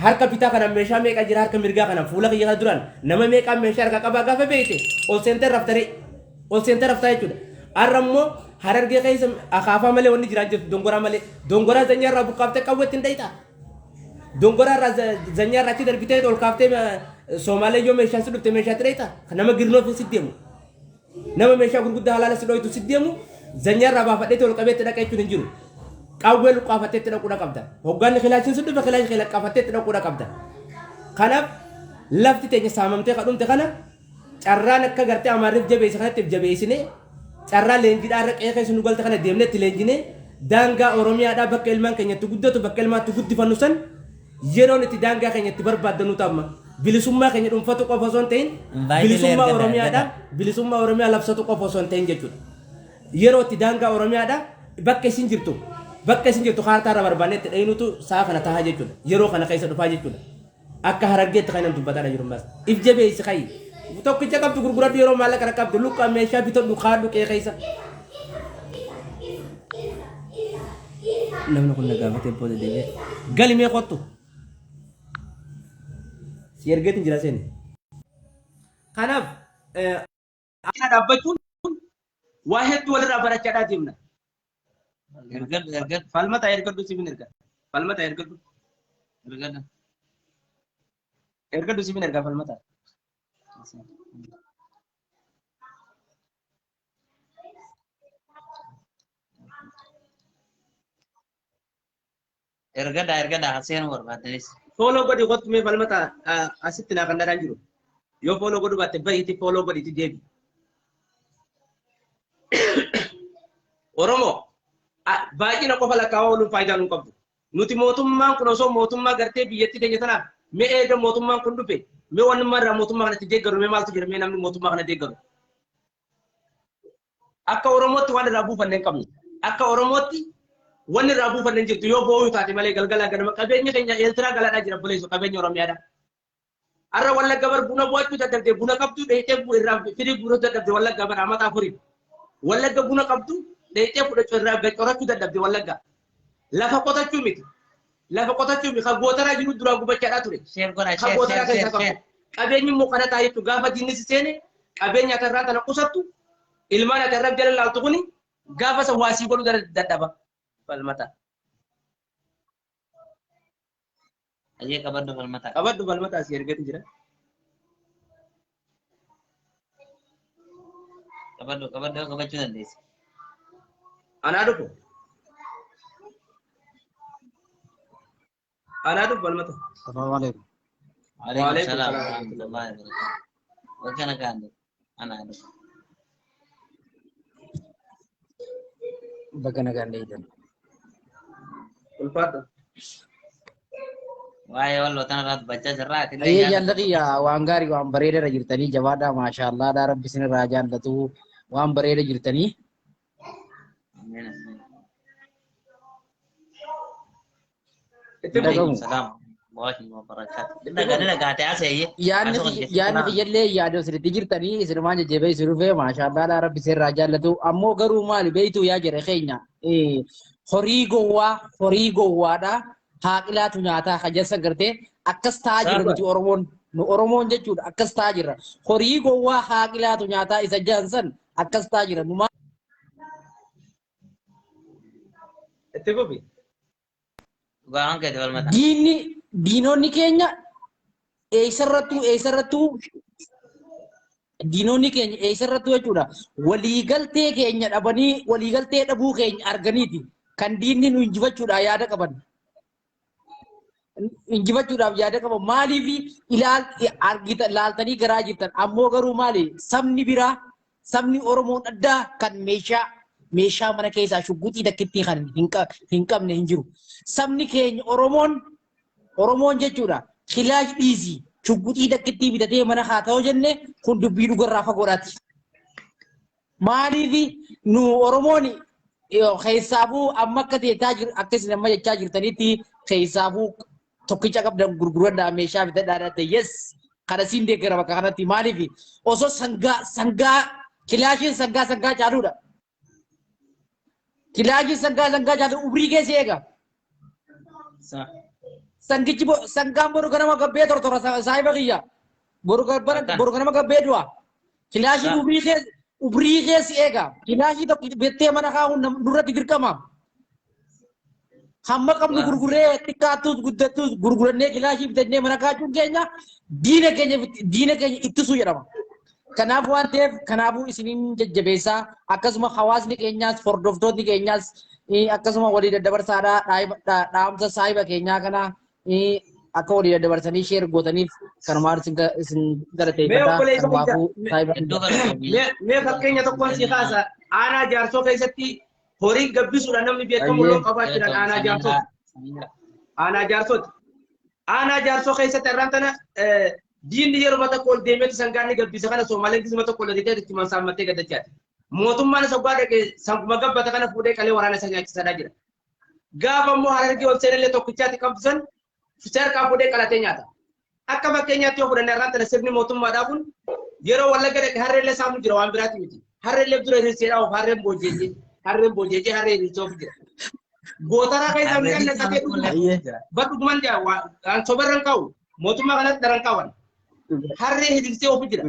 Harka bitaa kanaan meeshaa meeqa jira, harka mirgaa kanaan fuula kiyya kana duraan nama meeqaan meeshaa harka qabaa gaafa beeyte, ol seentee raftare, ol seentee raftaa jechuudha. Har'a immoo Harargee keessa akaafaa malee wanni jiraan jirtu dongoraa malee. Dongoraa zanyaa irraa buqqaaftee qawweetti hin dhayxaa. Dongoraa irraa zanyaa irraa achi darbitee ol kaaftee Soomaalee yoo meeshaan si dhufte meeshaatti dhayxaa. Nama girnoof si deemu. Nama meeshaa gurguddaa halaala si dhoytu si deemu zanyaa irraa baafadheetti ol qabeetti dhaqa jechuun hin jiru. Qawwee luqqaafattee itti dhaquudha qabda. Hoggaanni kilaashiin si dhufe, kilaashii laqqaafattee itti dhaquudha qabda. Kanaaf lafti teenya saamamtee kadhumte kana carraan akka gartee Amaarriif jabeesse kanatti jabeessine, carraa leenjiidhaa irra qe'ee keessa nu galte kana deemnee itti leenjinee, daangaa Oromiyaadhaa bakka ilmaan keenya itti guddatu, bakka ilmaan itti guddifannu san, yeroon itti daangaa keenya itti barbaaddannu ta'amma. Bilisummaa keenya dhuunfatu qofa osoo hin ta'in, Invite bilisummaa illee ergadha, Oromiyaadhaa, bilisummaa Oromiyaa labsatu qofa osoo hin ta'in jechuudha. Yeroo itti daangaa Oromiyaadhaa bakka isin jirtu kaartaa irra barbaannee itti dhayinutu sa'a kana tahaa jechuudha. Yeroo kana keessa dhufaa jechuudha. Akka Harargeetti kan inni dubbataadha jiru ammas. If jabeessi kayi. Tokkicha qabdu gurguradhu, yeroo maallaqa kana qabdu luqqa meeshaa bitadhu, kaadhu qe'ee keessa. Namni kun na gaafatee booda deebi'ee. Gali mee, kottu. Si ergeetiin jira, seeni. Kanaaf akka dhaabbachuun waa hedduu walirraa barachaadhaa deemna. Ergadhu, ergadhu. Falmata ergadhu, siifin erga. Falmata ergadhu. Ergadhu. Ergadhu, siifin erga, falmata. Ergadha, ergadha, seenuu barbaadanis. Follow godhi, kottu mee falmata, asitti naa kan dhadhaan jiru. Yoo follow godhu baatte bahiiti follow godhiiti deebi. Oromoo baay'ina qofa lakkaawaa ooluun faayidaa nuun qabdu. Nuti mootummaan kun osoo mootummaa gartee biyyattii teenya tanaaf, mee eega mootummaan kun dhufe, mee wannummaa irraa mootummaa kanatti deeggaru mee maaltu jira? Mee namni mootummaa kana deeggaru? Akka Oromootti waan irraa buufanne hin qabnu. Akka Oromootti wanni irraa buufanne hin jirtu yoo boo'uu taate malee. Galgalaa ganama qabeenya keenya Eeltiraa galaadhaa jira, obboleessu, qabeenya Oromiyaadha. Har'a Wallagga bar buna bu'achuu dadhabde, buna qabdu dheeyxee irraa firii guuruu dadhabde. Wallagga bar amata afurii. Wallagga buna qabdu dheeyxee fudhachuu irraa corachuu dadhabde Wallagga. Lafa qotachuu miti. Lafa qotachuu miti. Kan gootaraa jiru duraa gubachaadhaa ture. Share godha, Kan share, gootaraa share, keessaa share, share. qabu. Qabeenyi immoo kana ta'a jechuudha. Gaafa diinni si seene, qabeenya ati irraa tana qusattu, ilmaan ati irra jala laaltu kuni gaafa san waasii godhuu dadhaba. Falmata. Ayyee, qabadhu falmata. Qabadhu falmata, asii ergati jira. Qabadhu, qabadhu, qabachuu dandeessa. Anaa dhufu. Anaa dhufu, falmata. السلام عليكم. وعليكم وعليكم السلام السلام ورحمة الله وبركاته. وكان كان أنا أعرف. Baga nagaan deebitan. Ulfaadha. Waa'ee walloo tanarraa dubbachaa jirraa. Ati illee Ayyee, yaada jaallati waan gaarii, waan bareeda irra jirtanii, jabaadhaa, maashaallah, rabbi isinirraa jaallatu, waan bareeda jirtanii. Amiin, amiin. Itti fufi. Dhagamu. السلام ورحمة الله وبركاته. Dhagaa dhagaatee haasa'ee. Yaadni kiyyallee yaada isinitti jirtanii isinumaan jajjabeessu dhufee, maashaallah, rabbi isinirraa jaallatu. Ammoo garuu maali beeytuu, yaa jira keenya, horii gowwaa, horii gowwaadha haaqilaatu nyaataa kan jalsan gartee akkas ta'aa jira. Nuti Oromoon Nu Oromoon jechuudha akkas ta'aa jirra. Horii gowwaa haaqilaatu nyaataa isa jaansan akkas ta'aa jira. Nu Itti fufi. Dhugaan keeti falmata. Diinni diinonni keenya eessarrattuu diinonni keenya eessarrattuu jechuudha. Waliigaltee keenya dhabanii waliigaltee dhabuu keenya arganiiti. Kan diinni nu injifachuudhaaf yaada qaban. Injifachuudhaaf yaada qaban maaliif ilaal argita laaltanii garaa jirtan ammoo garuu maali sabni biraa sabni Oromoon addaa kan meeshaa mana keessaa shugguxii takkittii kan hin qabne hin jiru. Sabni keenya Oromoon jechuudha kilaash dhiisii shugguxii takkittii bitatee mana haa ta'u jenne kun dubbii dhugarraa fagoodhaati. Maaliif nu Oromoon keessaafuu amma akka ta'e akka isin amma jechaa jirtanitti keessaafuu tokkicha qabdan gurguradhaa meeshaa bitadhaa ta'e yes kana siin deeggara bakka kanatti maaliif osoo sangaa kilaashiin sangaa caaluudha. Kilaashiin sangaa caalu umrii keessa eega. Sangichi sangaan boru ganama gabbee tortora saayiba kiyya. Boru ganama gabbee du'a. Kilaashiin umrii keessa eega. Kilaashii tokko bittee mana kaa'uun nurratti dirqama. Hamma qabnu gurguree xiqqaattus guddattus gurgurannee kilaashii bitannee mana kaachuun keenya diina keenya ittisuu jedhama. Kanaaf waan ta'eef kanaafuu isiniin jajjabeessaa akkasuma hawaasni keenyaas hordoftoonni keenyaas akkasuma walii daddabarsaadhaa dhaamsa saayiba keenyaa kana akka walii daddabarsanii sheer gootaniif kanumaan isin galateeffadha. Kanaafuu saayiba. Mee fakkeenya tokkoon si kaasa aanaa jaarsoo keessatti horii gabbisuudhaan namni beekamu loon qabaachuudhaan aanaa jaarsooti. Aanaa jaarsooti. Aanaa jaarsoo keessatti har'aan tana diinni yeroo tokko ol deemeeti sangaan ni gabbisa kana Soomaleen gisuma tokko ol deemtee itti mansaammattee gaddachaati. Mootummaan isa guddaa dhaqee sanguma gabbata kana fuudhee qalee waraana isa nyaachisaa jira. Gaafa immoo Harargee ol seenellee tokkichaatti qabdu san seerqaa fuudhee qalatee nyaata. Akka fakkeenyaatti yoo fudhanne har'aan tana sirni mootummaadhaa kun yeroo Wallagga dhaqee harreellee saamu jira waan biraati miti. Harreellee dura hirseedhaa of harreen boojeejee. Harreen boojeejee harree hir'isee of jira. Gootaraa keessa midhaan naqatee dhuguma. Badhuguman jaa waan sobarran qabu mootummaa kanatti daran qaban. Harree hiriirsee of jira.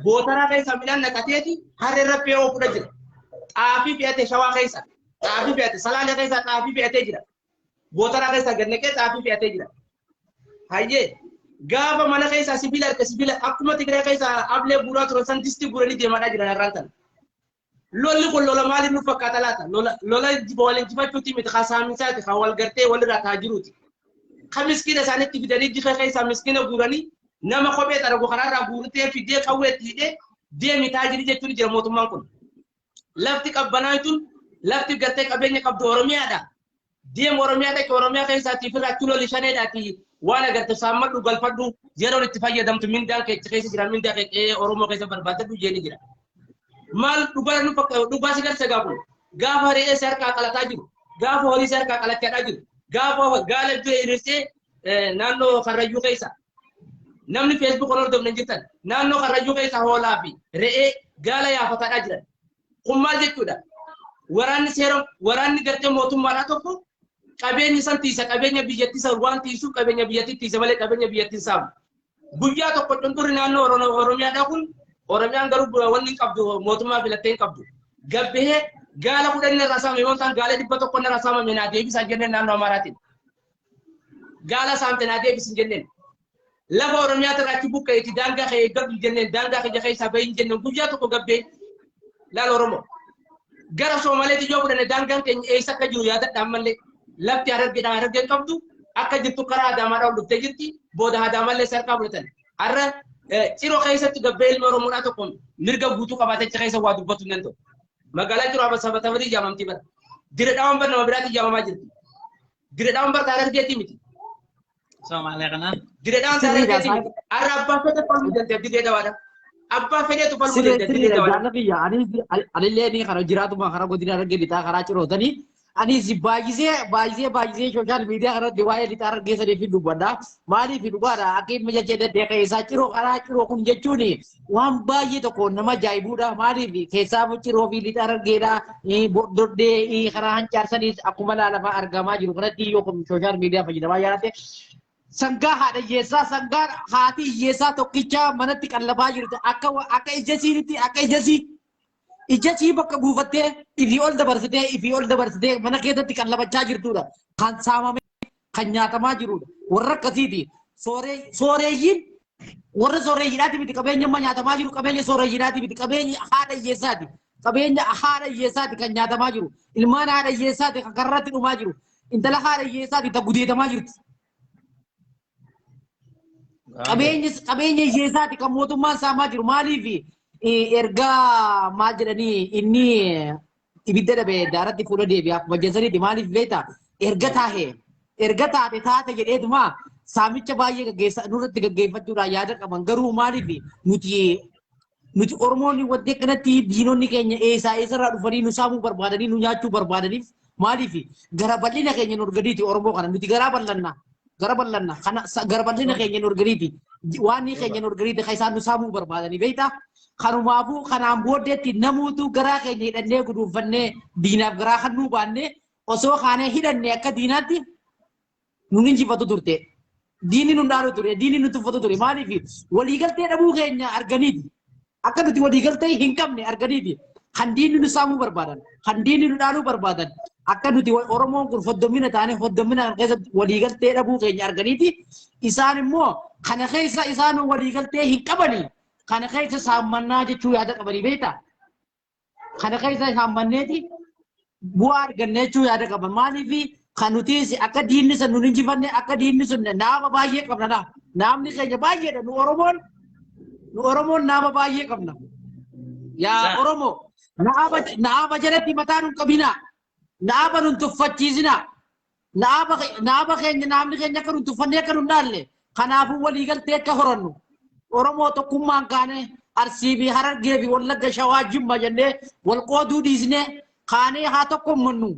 Gootaraa keessa midhaan naqateeti harree raphee of fudha jira. Xaafii fe'atee shawaa keessa. Xaafii fe'atee salaalee keessa xaafii fe'atee jira. Gootaraa keessa gad naqee xaafii fe'atee jira. Hayyee gaafa mana keessa sibiila harka sibiila akkuma Tigraay keessa ablee guuraa turan san distii guuranii deemaadhaa jiran har'aan tana. Lolli kun lola maaliif nu fakkaata laata? Lola wal injifachuuti miti haa saamisaati haa wal gartee walirraa taa jiruuti. Ka miskiina isaanitti fidanii jifa keessaa miskiina guuranii nama kophee xaragu karaarraa guurtee fidee qawweetti hidhee deemi taajiri jechuun jira mootummaan kun. Lafti qabbanaa tun lafti gartee qabeenya qabdu Oromiyaadha. Deem Oromiyaa dhaqe Oromiyaa keessaatii firraa lolli shaneedhaati waan agarte saammadhu galfadhu yeroon itti fayyadamtu mindaan keessa jira mindaa kee Oromoo keessa barbaadadhu jeeni jira. Maal dhugaa nu fakkaatu dhugaa si garsa gaafu gaafa re'ee si harkaa qalataa jiru gaafa horii si harkaa qalachaa jiru gaafa gaala dure hirsee naannoo Karrayyuu keessa namni Facebook on hordofne jirtan naannoo Karrayyuu keessa hoolaa fi re'ee gaala yaafataadhaa jiran kun maal jechuudha waraanni seera waraanni gartee mootummaadhaa tokko qabeenya san tiisa qabeenya biyyattii san waan tiisuuf qabeenya biyyattii tiisa malee qabeenya biyyattii saamu guyyaa tokko cunturri naannoo Oromiyaadhaa kun Oromiyaan garuu wanni hin qabdu mootummaa filattee hin qabdu. Gabbee gaala 10 irraa saamame yoo ta'an gaala 100 irraa saamame naa deebisaa jenneen naannoo Amaaraatiin. Gaala saamte naa deebisin jenneen. Lafa Oromiyaa irraa achi buqqeeti daangaa kee eeggadhu jenneen daangaa kee keessaa bahin jenneen guyyaa tokko gabbee laala Oromoo. Gara Somaaleetti yoo fudhanne daangaan keenya eessa akka jiru yaadadha ammallee lafti Harargeedhaan Harargee hin qabdu akka jirtu karaa Adaamaadhaan ol dhuftee jirti booda Adaamallee sarkaa fudhatan. Har'a Ciroo keessatti gabbee ilma Oromoodhaa tokko mirga guutuu qabaatee achi keessa waa dubbatu hin danda'u. Magaalaa Ciroo Sabata Barii jaamamtii bara. Dire dhaawwan bara nama biraatiin jaamamaa jirti. Dire dhaawwan bara Harargeetii miti. Somaalee kanaan. Dire dhaawwan Harargeetii miti. Har'a abbaa fedhe falmuu dandeenya dirree dhawaadha. Abbaa fedheetu falmuu dandeenya dirree dhawaadha. Anillee ni kana jiraatuma karaa godina Harargee lixaa karaa cirootanii anis baay'isee sooshaal miidiyaa kanatti waa'ee lixaa Harargee saniif hin dubbadha. Maaliif dhugaadha akka inni jechee danda'e keessaa ciroo karaa ciroo kun jechuun waan baay'ee tokko nama ajaa'ibuudha. Maaliif keessaa ciroo fi lixaa Harargeedha bordoddee karaa hancaarsaniis akkuma laalafa argamaa jiru kanatti yoo sooshaal miidiyaa fayyadamaa jiraate Sangaa haadha hiyyeessaa, sangaa haati hiyyeessaa tokkicha manatti qallabaa jirtu akka ija siinitti, akka ija sii ija sii bakka buufattee ifii ol dabarsitee, ifii ol dabarsitee mana keessatti qallabachaa jirtudha. Kan saamamee kan nyaatamaa jirudha. Warra akkasiiti. Sooreeyyiin warra sooreeyyiidhaati miti qabeenya amma nyaatamaa jiru, qabeenya sooreeyyiidhaati miti, qabeenya haadha hiyyeessaati. Qabeenya haadha hiyyeessaati kan nyaatamaa jiru. Ilmaan haadha hiyyeessaati kan karratti dhumaa jiru. Intala haadha hiyyeessaati ta gudeetamaa jirtu. Qabeenya hiyyeessaati kan mootummaan saamaa jiru. Maaliif ergaa maal jedhanii inni ibidda dhabe daaratti fuula deebi'a akkuma jessaniiti. Maaliif beektaa, erga taa'e erga taate taate jedheetuma saamicha baay'ee gaggeessa nurratti gaggeeffachuudhaan yaada qaban. Garuu maaliif nuti Oromoonni wanti akkanatti diinonni keenya eessaa eessarraa dhufanii nu saamuu barbaadanii nu nyaachuu barbaadaniif, maaliif gara bal'ina keenya nu arganiiti? Oromoo kana nuti garaa bal'anna, gara bal'anna kana gara bal'ina keenya nu arganiiti, waan keenya nu arganiiti kan isaan nu saamuu barbaadanii, beektaa? Kanumaafuu kanaan booddeetti namuutu garaa keenya hidhannee guduunfannee diinaaf garaa kan nuu baannee osoo kaanee hidhanne akka diinaatti nun injifatu turte. Diinni nun dhaalu ture, diinni nu tuffatu ture. Maaliif waliigaltee dhabuu keenya arganiiti. Akka nuti waliigaltee hin qabne arganiiti. Kan diinni nu saamuu barbaadan, kan diinni nu dhaaluu barbaadan, akka nuti Oromoon kun hoddommina taane hoddommina kana keessatti waliigaltee dhabuu keenya arganiiti. Isaan immoo kana keessa isaan waliigaltee hin qabani. Kana keessa saammannaa jechuu yaada qabanii, beektaa? Kana keessa saammanneeti bu'aa arganne jechuu yaada qaban. Maaliif kan nuti akka diinni sun nun injifanne, akka diinni sun naama baay'ee qabna laa. Naamni keenya baay'eedha. Nu Oromoon naama baay'ee qabna. Yaa Oromoo, naama jalatti mataa nun qabinaa. Naama nun tuffachiisinaa. Naama keenya, naamni keenya akka nun tuffannee akka nun dhaalle. Kanaafuu waliigaltee akka horannu. Oromoo tokkummaan kaane Arsii fi Harargee fi Wallagga, Shawaa, Jimma jennee wal qooduu dhiisnee kaanee haa tokkommannu.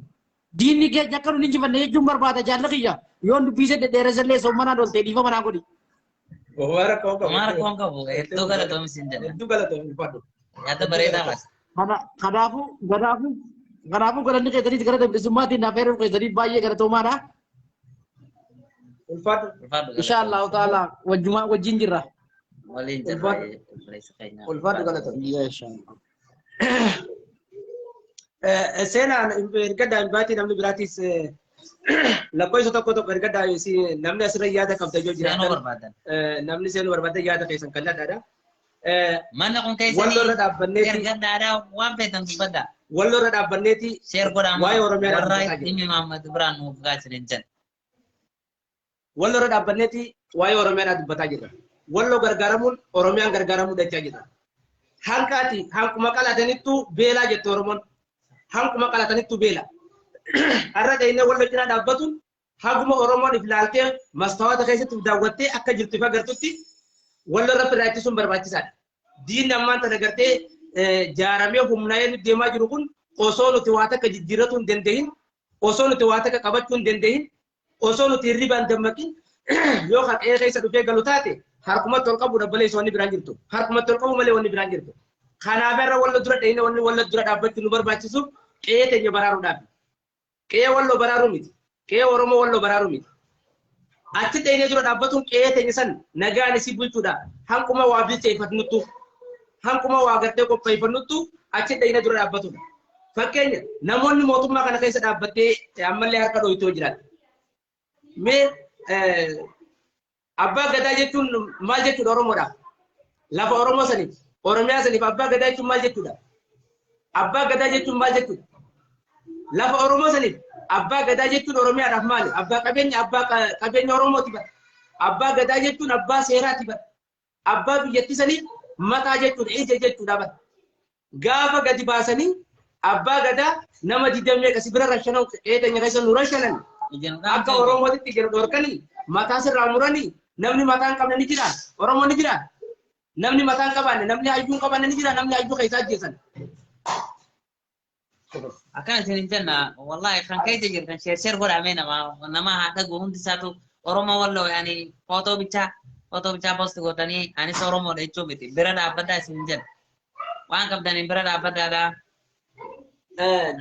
Diinni keenya akka nun injifanne jechuun barbaada, jaalli kiyya. Yoon dubbiisee dhedheeressallee soommanaan ooltee dhiifa manaa godhi. Homaa rakkoo qabu. Homaa rakkoon qabu. Hedduu galatoomi siin jenna. Hedduu galatoomi, ulfaadhu. Yaada bareedaa kaasa. Kanaafuu galanni keessaniis gara bilisummaatiin naaf heeruu keessaniif baay'ee galatoomaadha. Ulfaadhu. Ulfaadhu. Insha Allahu ta'ala wajjumaa wajjin jirra. Waliin jirra, obboleessa keenya. Ulfaadhu, galatoomi. Inshallah. Seenaan erga daa'imaatii namni biraatis lakkoofsa tokko tokko erga daa'imsi namni asirra yaada qabda yoo Seenuu jiraatan barbaadan. Namni seenuu barbaadan yaada keessan kalladhaadha. Manni kun keessanii Walloo irra dhaabbanneeti erga dhaadhaa waan feetan dubbadhaa. Walloo irra dhaabbanneeti Share godhaa. Waa'ee Oromiyaa warra dhaabbataa jira. dhimmi Mahammad biraan nuuf gaachine jedhan. Walloo irra dhaabbanneeti waa'ee Oromiyaa dubbataa jirra. Walloo gargaaramuun Oromiyaan gargaaramuu dachaa jirra. Hanqaati hanquma qalatanittu beelaa jette Oromoon. Hanquma qalatanittu beela. Har'a dhaqnee walloo cinaa dhaabbatuun haguma Oromoon if laaltee mastaawata keessatti if daawwattee akka jirtu if agartutti walloo irra firraa ittisuun barbaachisaadha. Diinni ammaan tana gartee jaaramee humnaa'ee nutti deemaa jiru kun osoo nuti waa takka jijjiirratuu hin dandahin, osoo nuti waa takka qabachuu hin dandahin, osoo nuti hirribaan dammaqin yoo haqee keessa dhufee galu taate harkumatti ol qabuudha malee wanni biraan jirtu. Harkumatti ol qabu malee wanni biraan jirtu. Kanaaf irra walla dura dhayine wanni walla dura dhaabbachuu nu barbaachisuuf qe'ee teenya baraaruudhaaf. Qe'ee Walloo baraaruu miti. Qe'ee Oromoo Walloo baraaruu miti. Achi dhayinee dura dhaabbatuun qe'ee teenya san nagaan isii bulchuudha. Hanquma waa bilcheeffatnuttu, hanquma waa gartee qopheeffannuttu achi dhayinee dura dhaabbatudha. Fakkeenya, namoonni mootummaa kana keessa dhaabbattee ammallee harka dhooytoo jiraate. Mee abbaa gadaa jechuun maal jechuudha Oromoodhaaf? Lafa Oromoo saniif, Oromiyaa saniif abbaa gadaa jechuun maal jechuudha? Abbaa gadaa jechuun maal jechuudha? Lafa Oromoo saniif abbaa gadaa jechuun Oromiyaadhaaf maali? Abbaa qabeenya, abbaa qabeenya Oromooti bara. Abbaa gadaa jechuun abbaa seeraati bara. Abbaa biyyattii saniif mataa jechuudha, ija jechuudha bara. Gaafa gadi baasanii abbaa gadaa nama 20 meeqa si bira rashanan, qe'ee keessa nu rashanan. Akka Oromootitti jedhu dhorkanii mataa sirraa muranii, namni mataa hin qabne ni jira. Oromoon ni jira. Namni mataa hin qabaanne, namni hayyuu hin qabaanne ni jira, namni hayyuu keessaa ajjeesan. Akkana isin jenna, wallahi kan keessa jirtan share share godhamee nama haa dhagu hundi isaatu. Oromoo Walloo yaani footoo bichaa post gootanii anis Oromoodha jechuu miti, bira dhaabbadhaa isin jenna. Waan qabdaniin bira dhaabbadhaadha.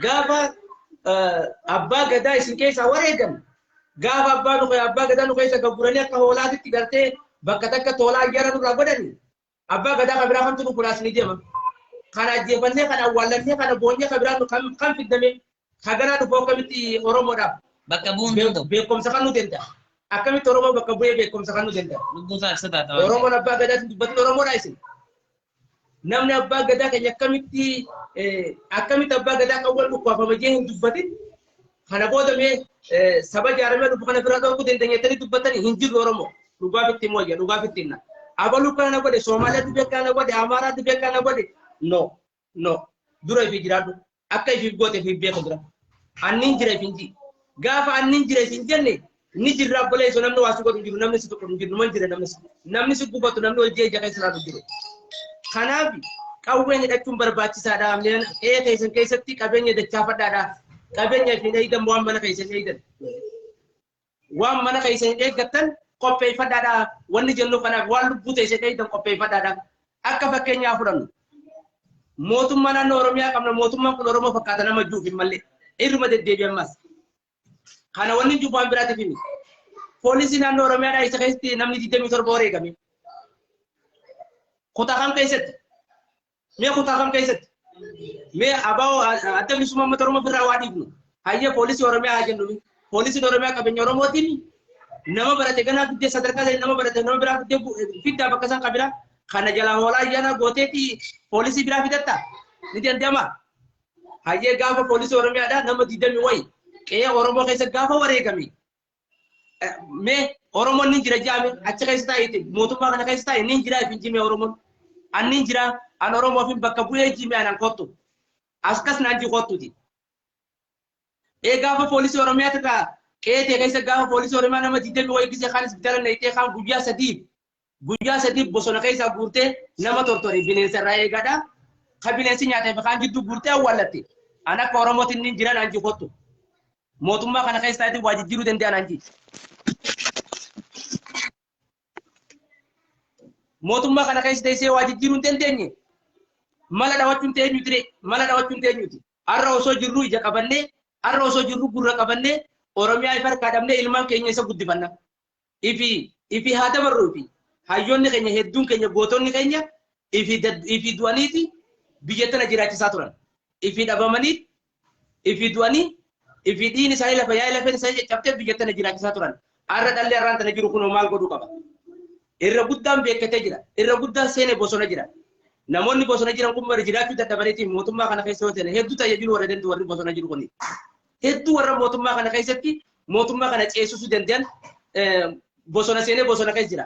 Gaafa abbaa gadaa isin keessaa wareegan Gaafa abbaa nu abbaa gadaa nu keessa gabburanii akka hoolaatitti gartee bakka takka toolaa ayyaana nurraa godhani. Abbaa gadaa kan biraa kamtu nu kulaas ni deema. Kana ajjeefannee kana awwaallannee kana boonyee kan biraa kan fiddame kaganaa dhufu akkamitti Oromoodhaaf Bakka bu'uun danda'u. beekumsa kan nu danda'a. Akkamitti Oromoo bakka bu'ee beekumsa kan nu danda'a. Lubbuu isaa ibsa taata. Oromoon abbaa gadaatiin dubbatin Oromoodha isin. Namni abbaa gadaa keenya akkamitti akkamitti abbaa gadaa kan wal dhukkaafama jee hin dubbatin. Kana booda mee saba jaaramee dhufu kana biraa dhorkuu dandeenyettanii dubbatanii hin jirru Oromoo. Dhugaaf ittiin wayya dhugaaf ittiin na. Abaluu kana godhe Soomaaliyaa dhufee kana godhe Amaaraa dhufee kana godhe no no dura ifii jiraadhu akka ifiif goote ifiif beeku dura. Annin jira ifin ji. Gaafa annin jira ifin jenne ni jirra obboleessoo namni waa si godhu hin jiru namni si tuqu hin jiru numan jira namni si namni si gubatu namni ol jee ija keessa ilaalu jiru. Kanaaf qawween hidhachuun barbaachisaadha. Qe'ee keessan keessatti qabeenya dachaafadhaadha. Qabeenya isin eegdan waan mana keessan eegdan. Waan mana keessan eeggattan qopheeffadhaadha. Wanni jennu kanaaf waan lubbuu teessan eegdan qopheeffadhaadha. Akka fakkeenyaa fudhannu. Mootummaa naannoo Oromiyaa qabna. Mootummaan kun Oromoo fakkaata nama juuf hin malle. Irruma deddeebi'an mas. Kana wanni juuf waan biraatiif himi. Poolisii naannoo Oromiyaadhaa isa keessatti namni 27 wareegame. Kutaa kam keessatti? Mee kutaa kam keessatti? Mee abaa'oo adda bilisummaa uummata Oromoo birraa waa dhiibnu. Hayyee poolisii Oromiyaa haa jennu. Poolisiin Oromiyaa qabeenya Oromootiin nama barate ganaa fiddee sadarkaa nama barate nama biraa fiddee fiddaa bakka isaan qabira. Kana jalaa hoolaa ayyaana gooteeti poolisii biraa fidatta. Ni danda'ama. Hayyee gaafa poolisii Oromiyaadhaa nama 20 wayi qe'ee Oromoo keessa gaafa wareegame. Mee Oromoon ni jira jaame achi keessa taa'eeti mootummaa kana keessa taa'e ni jira hin jime Oromoon. Anni jira an Oromoof hin bakka bu'ee jime anan kottu. Askas naan ji kottuti. Ee gaafa poolisii Oromiyaa irraa qe'ee keessa gaafa poolisii Oromiyaa nama 20 wayi gisee kaan isbitaala naqxee kaan guyyaa sadii bosona keessa guurtee nama tortore bineensa irraa eegadha. Ka bineensi nyaatee fi kaan jidduu guurtee awwaallatte. An akka Oromootiin ni jira naan ji kottu. Mootummaa kana keessa taa'eeti waa jijjiiruu danda'a naan ji. Mootummaa kana keessa teessee waa jijjiiruu hin dandeenye. Mala dhawachuun teenyuti ree mala dhawachuun teenyuti. Har'a osoo jirru ija qabannee har'a osoo jirru gurra qabannee Oromiyaa ifa harkaa dhabnee ilmaan keenya isa guddifanna. Ifi haa dabarru ifi hayyoonni keenya hedduun keenya gootonni keenya ifi du'aniiti biyya tana jiraachisaa turan. Ifi dhabamanii ifi du'anii ifi dhiin isaanii lafa yaa'ii lafeen isaanii caccabtee biyya tana jiraachisaa turan. Har'a dhalli har'aan tana jiru kunoo maal godhuu qaba? Irra guddaan beekatee jira. Irra guddaan seenee bosona jira. Namoonni bosona jiran kun warra jiraachuu dadhabaniiti mootummaa kana keessa yoo ta'an hedduu tajaajilu warra danda'u warri bosona jiru kuni. Hedduu warra mootummaa kana keessatti mootummaa kana ceesisuu danda'an bosona seenee bosona keessa jira.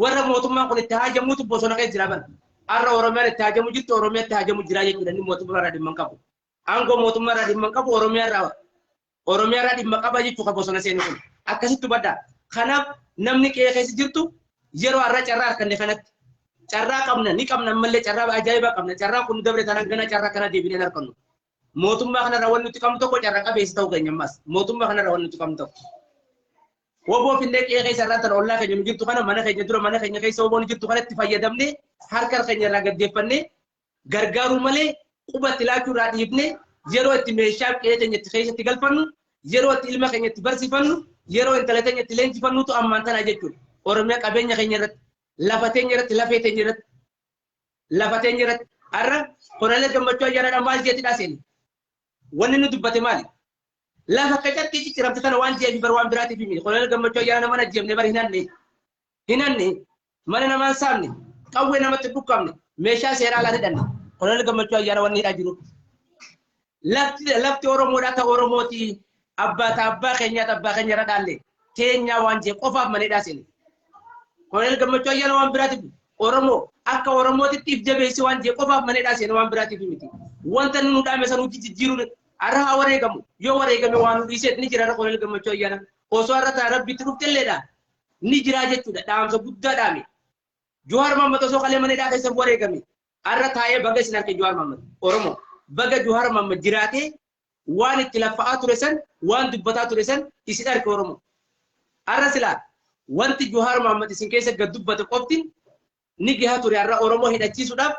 Warra mootummaan kun itti haajamuutu bosona keessa jira bara. Har'a Oromiyaan itti haajamu jirtu Oromiyaa itti haajamu jira jechuudha inni mootummaa irraa dhimma hin qabu. Aangoo mootummaa irraa dhimma hin qabu Oromiyaa irraa dhimma qaba jechuudha bosona seenee kun. Akkasitti hubadhaa. Kanaaf namni qe'ee keessa jirtu yeroo har'a carraa harkanne kanatti carraa qabna ni qabna ammallee carraa ajaa'ibaa qabna carraa kun dabre taanaan gana carraa kana deebinee hin argannu. Mootummaa kanarraa wanni nuti qabnu tokko carraa qabeessa ta'uu keenya ammas mootummaa kanarraa wanni nuti qabnu tokko. Woboo finnee qe'ee keessa irraa tana ollaa keenya nu jirtu kana mana keenya dura mana keenya keessa woboon jirtu kanatti fayyadamnee harka keenya irraa gaggeeffannee gargaaruu malee quba itti laachuu irraa dhiifnee yeroo itti meeshaa qe'ee keenya itti keessatti galfannu yeroo itti ilma keenya itti barsiifannu yeroo intala keenya itti leenjifannutu ammaan tana jechuudha. Oromiyaa qabeenya keenya irratti lafa teenya irratti lafee teenya irratti lafa teenya irratti har'a Koloneel Gammachuu Ayyaanaadhaan maal jeetti seeni? Wanni nu dubbate maali? Lafa akka carqii cicciramte tana waan jeefi bar waan biraatiif himi. Koloneel Gammachuu Ayyaana mana jeemne bar hin hanne. Hin hanne mana namaan saamne qawwee namatti dhukkabne meeshaa seeraa alaa hidhanne. Koloneel Gammachuu Ayyaana wanni hidhaa jiru. Lafti Oromoodhaa ta Oromooti abbaa ta abbaa keenyaa ta abbaa keenya irra dhaalle teenyaa waan jee qofaaf mana hidhaa seeni. Koloneel Gammachuu Ayyaana waan biraatiif Oromoo akka Oromootitti if jabeessi waan jee qofaaf mana hidhaa seeni waan biraatiif miti. Wanta nu dhaame san hojii jijjiiruun har'a haa wareegamu yoo wareegame waan nu dhiiseet ni jira har'a Koloneel Gammachuu Ayyaana osoo har'a taa rabbitti dhuftelleedha ni jira jechuudha dhaamsa guddaa dhaame. Jawaar Mohaammed osoo qalee mana hidhaa keessa wareegame har'a taa'ee baga isin harke Jawaar Mohaammed Oromoo baga Jawaar Mohaammed jiraatee waan itti laffa'aa ture san waan dubbataa ture san isin harke Oromoo. Har'a silaa wanti Jawaar Mohaammed isin keessa gad dubbate qofti ni gahaa ture har'a Oromoo hidhachiisuudhaaf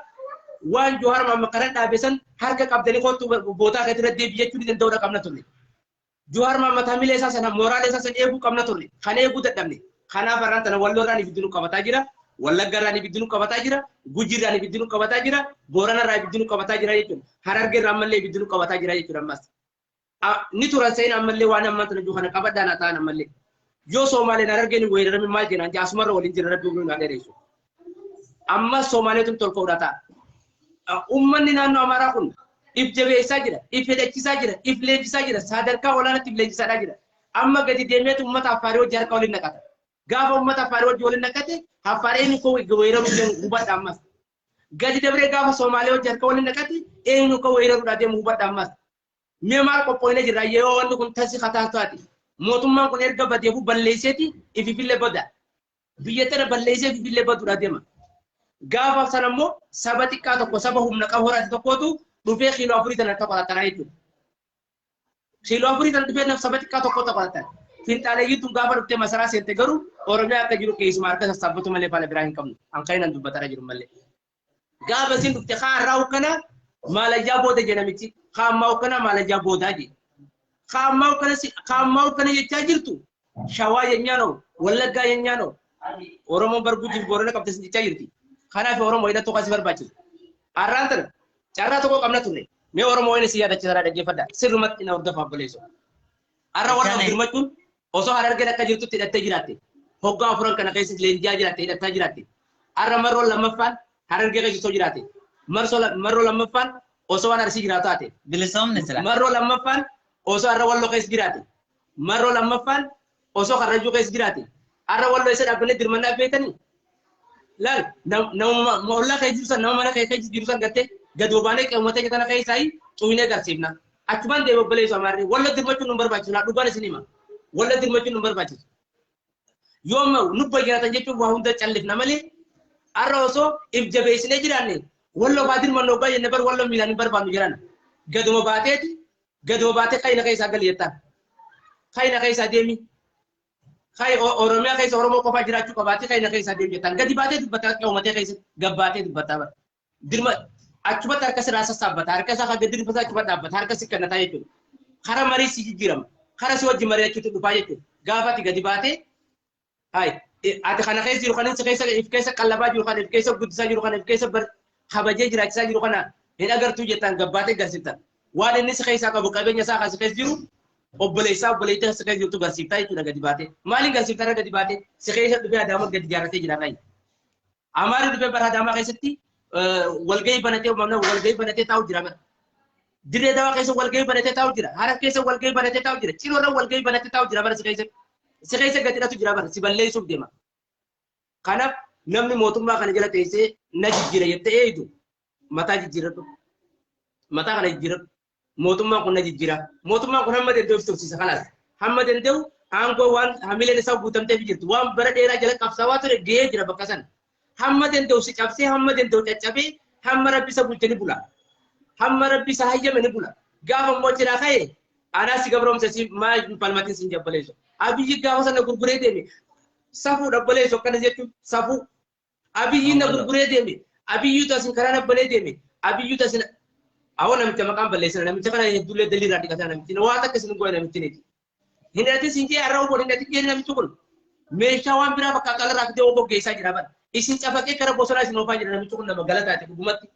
waan Jawaar Mohaammed karaa dhaabe san harka qabdanii kottu bootaa keetti irra deebi'achuu ni danda'uudha qabna turre. Jawaar Mahammad hamilee isaa sana mooraalee isaa sana eeguu qabna turre. Kana eeguu dadhabne. Kanaaf har'aan tana Walloorraan ibiddi nu qabataa jira. Wallaggarraan ibiddi nu qabataa jira. Gujiirraan ibiddi nu qabataa jira. Booranarraa ibiddi nu qabataa jira jechuudha. Harargeerraa ammallee ibiddi nu qabataa jira jechuudha ammas. Ni turan seen ammallee waan ammaan tana jiru kana qabadhaan haa ta'an ammallee. Yoo Soomaaleen Harargeen hin weeraramin maal jenaan asumarra waliin jira rabbi umrii naa dheeressu. Ammas Soomaaleetu tolfaudha ta'a. Uummanni naannoo Amaaraa kun if jabeessaa jira, if hidhachiisaa jira, if leenjisaa jira, sadarkaa olaanaatti if leenjisaadhaa jira. Amma gadi deemeetu uummata Affaarii wajji harka waliin naqata. Gaafa uummata Affaarii wajji waliin naqate Affaar eenyu koo weeraruu deemu hubadha ammas. Gadi dabree gaafa Soomaalee wajji harka waliin naqate eenyu koo weeraruudhaa deemu hubadha ammas. Mee maal qophoofnee jirra yeroo wanni kun tasi kataa taate. Mootummaan kun erga badeefu balleesseeti ififillee bada. Biyya tana balleessee ififillee baduudhaa deema. Gaafa sana immoo saba xiqqaa tokko saba humna qabu horate tokkotu dhufee kiiloo afurii tana akka qoratanaa jechuudha. Kiiloo afurii tana dhufee saba xiqqaa tokkotu qoratan. Finxaaleeyyiin tun gaafa dhuftee masaraa seente garuu Oromiyaa akka jiru keessumaa harka sassaabbatu malee faala biraa hin qabnu. Hanqainaan dubbataa jiru malee. Gaafa isin dhufte haa irraa hokkana maalayyaa booda jedhamichi haa ammaa hokkana maalayyaa boodaa jedhe. Haa ammaa hokkana jechaa jirtu Shawaa jenyaanoo Wallaggaa jenyaanoo Oromoon barguujiif Boorana qabte isin jechaa jirti. Kanaaf Oromoo hidhattuu kasi barbaachisu. Har'aan tana carraa tokko qabna turre. Mee Oromoo wayina si yaadachiisaa dhaggeeffadha. Sirrumatti na hordofa obboleessu. Har'a warra of dirmachuun osoo Harargeen akka jirtutti hidhattee jiraatte. Hoggaa afuran kana keessa leenjiyaa jiraatte hidhattaa jiraatte. Har'a marroo lammaffaan Harargee keessa osoo jiraatte. Marroo lammaffaan osoo waan Arsii jiraatu taate. Bilisoomni sila. Marroo lammaffaan osoo har'a Walloo keessa jiraate. Marroo lammaffaan osoo Karrayyuu keessa jiraate. Har'a Walloo isa dhaabbannee dirmannaa beektanii? Laal nama ollaa keessa jiru san nama mana keessa jiru san gartee gad obaanee qeewwatee tana keessaa xuwinee garsiifna. Achumaan deebi obboleessu amaarri walla dirmachuun nu barbaachisu laa dhugaan isin hima. Walla dirmachuun nu barbaachisu. Yoo amma nu bayyatan jechuun waa hunda callifna malee har'a osoo if jabeessinee jiraanne walla baa dirmannu hoggaa jenne bar walla miilaan hin barbaannu jiran. Gaduma baateeti gaduma baatee kayina keessaa gali jettaan. Kayina keessaa deemi. Kai Oromiyaa keessa Oromoo qofaa jiraachuu qabaatee kayina keessaa deemi jettaan. Gadi baatee dubbataa qeewwatee keessa gabbaatee dubbataa bara. Dirma achumatti harka sirraa sassaabbata harka isaa kan gadi dhufata achumatti dhaabbata harka si kennataa jechuudha. Kara marii si jijjiirama. Kara si wajji mari'achuutu dhufaa jechuudha. Gaafa ati gadi baatee hai ati kana keessa jiru kan keessa if keessa qallabaa jiru kan if keessa guddisaa jiru kan if keessa kabajee jiraachisaa jiru kana hin agartuu jettaan gabbaatee garsiiftan. Waan inni si keessaa qabu qabeenya isaa kan si keessa jiru obboleessaa obboleettii si keessa jirtu garsiiftaa jechuudha gadi baatee. Maaliin garsiiftaa gadi baatee si keessa dhufee Adaamaa gadi ijaarratee jira rayi. Amaarri dhufee bara Adaamaa keessatti walgahii banatee uumamna walgahii banatee taa'u jira bara. Dirree Dawaa keessa walgahii banatee taa'u jira. Harar keessa walgahii banatee taa'u jira. Ciroorra walgahii banatee taa'u jira bara si keessa. Si keessa gadi hidhatu jira bara si balleessuuf deema. Kanaaf namni mootummaa kana jala teessee na jijjiira jettee eeyyitu mataa jijjiiradhu. Mataa kana jijjiiradhu. Mootummaan kun na jijjiira. Mootummaan kun hamma danda'u tursiisa kanaas. Hamma danda'u aangoo waan hamileen isaa guutamteef jirtu. Waan bara dheeraa jala qabsaawaa ture gahee jira bakka sana. Hamma danda'u si cabsee hamma danda'u caccabee hamma rabbi isa bulche ni bula. Hamma rabbi isa hayyame ni bula. Gaafa immoo cinaa ka'e anaa si gabroomse si maa falmatiin sin jabbaleessu. Abiyyi gaafa sana gurguree deeme safuu dhabbaleessu akkana jechuun safuu. Abiyyi na gurguree deeme Abiyyuutu asin karaa dhabbalee deeme Abiyyuutu asin awwa namicha maqaan balleessina namicha kana hedduullee daliirraa dhiqataa namichi waa takka isin goone namichi niiti. Hin hidhatin siin jee har'a obbo hin hidhatin jee namichi kun meeshaa waan biraa bakka qalarraa fidee obbo geessaa jira bara. Isin cafaqee kara bosonaa isin oofaa jira namichi kun nama galataati dhugumatti.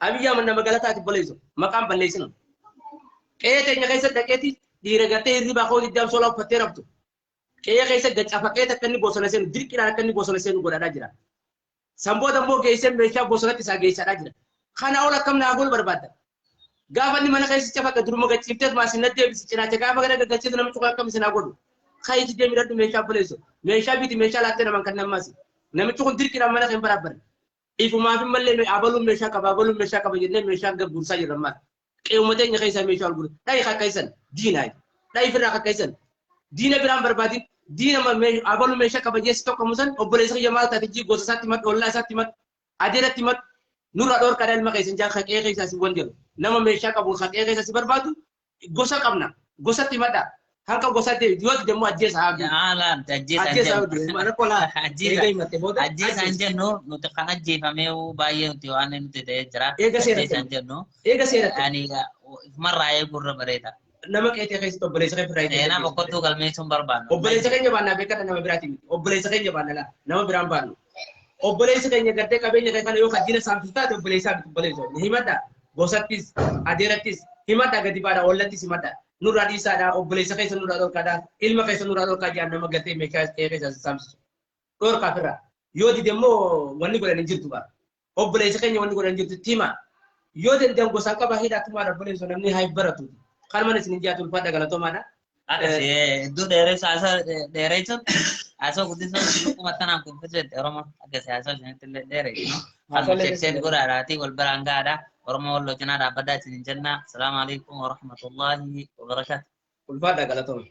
Abiyyi Ahmad nama galataati balleessu maqaan balleessina. Qe'ee teenya keessa dhaqeeti dhiira gartee hirribaa koo diddaam soolaa uffattee raftu. Qe'ee keessa cafaqee takka inni bosona seenu dirqiidhaan akka inni bosona seenu godhaadhaa jira. Sanboota immoo geessee meeshaa bosonatti isaa geessaadhaa jira. Kana ol akkam naa godhu barbaadda. Gaafa inni mana keessa cafaqa duruma gachiiftee maas hin deebisi cinaacha gaafa gara gaggachiisu namichi kun akkam isin haa godhu. Kayitti deemi hidhadhu meeshaa buleessu. Meeshaa biti meeshaa laattee naman kan namaas. Namichi kun dirqiidhaan mana kan baraabare. Ifumaaf mallee abaluun meeshaa qaba abaluun meeshaa qaba jennee meeshaa gurgursaa jirra ammaa. Qe'uma teenya keessaa meeshaa ol gurguru. Dhayi kakka'isan diinaa. Dhayi firraa kakka'isan. Diina biraan barbaadin diina abaluun meeshaa qaba jeessi tokko musan obboleessa kiyya maal taate jii gosa isaatti madhu ollaa isaatti madhu adeeratti madhu nurra dhoorkaadha ilma keessan jaa haqee keessaa si wan jedhu. Nama meeshaa qabu haqee keessaa si barbaadu gosa qabna gosatti madha. Hanqa gosa yoo deemu ajjeesa haa jiru. Ajjeesa Ajjeesa hin jennu nuti kan ajjeefamee baay'ee nuti waan nuti ta'ee jira. Eega seeratti. Ajjeesa hin jennu. Eega seeratti. Ani ifumarraa eeguurra bareeda. Nama qeetee keessatti obboleessa kee firraa Seenaa boqqottoo galmeessuun barbaannu. Obboleessa keenya baannaa beekadha nama biraatiin miti. Obboleessa keenya baanna laa nama biraan baannu. Obboleessa keenya gartee qabeenya kee kana yoo kan saamtu taate obboleessaa miti obboleessa. Himadha gosattis adeerattis himadha gadi baadha ollattis himadha. Nurraa dhiisaadha obboleessa keessa nurraa dhorkaadha ilma keessa nurraa dhorkaa jedhan nama gartee meeshaa qe'ee keessa saamsisu. Dhorkaa firraa. Yoo dide immoo wanni godhan hin jirtu bara. Obboleessa keenya wanni godhan hin jirtu tima. Yoo danda'an gosaan qaba hidhaa tumaadha obboleessa namni haa baratu. Kan mana isin hin jaatu ulfaadha galatoomaadha. Akkasii hedduu dheeressu haasoo dheeressuun haasoo guddisuun lukkuma tanaan kuffisuutti Oromoo akkasii haasoo isinitti illee dheeressu. Kan sheekseen godhaadhaatii wal biraan gahaadha. Oromoo wal cinaa dhaabbadhaa isinin jenna. Salaamu alaikum wa rahmatullahi wa barakaatu. Ulfaadha galatooma.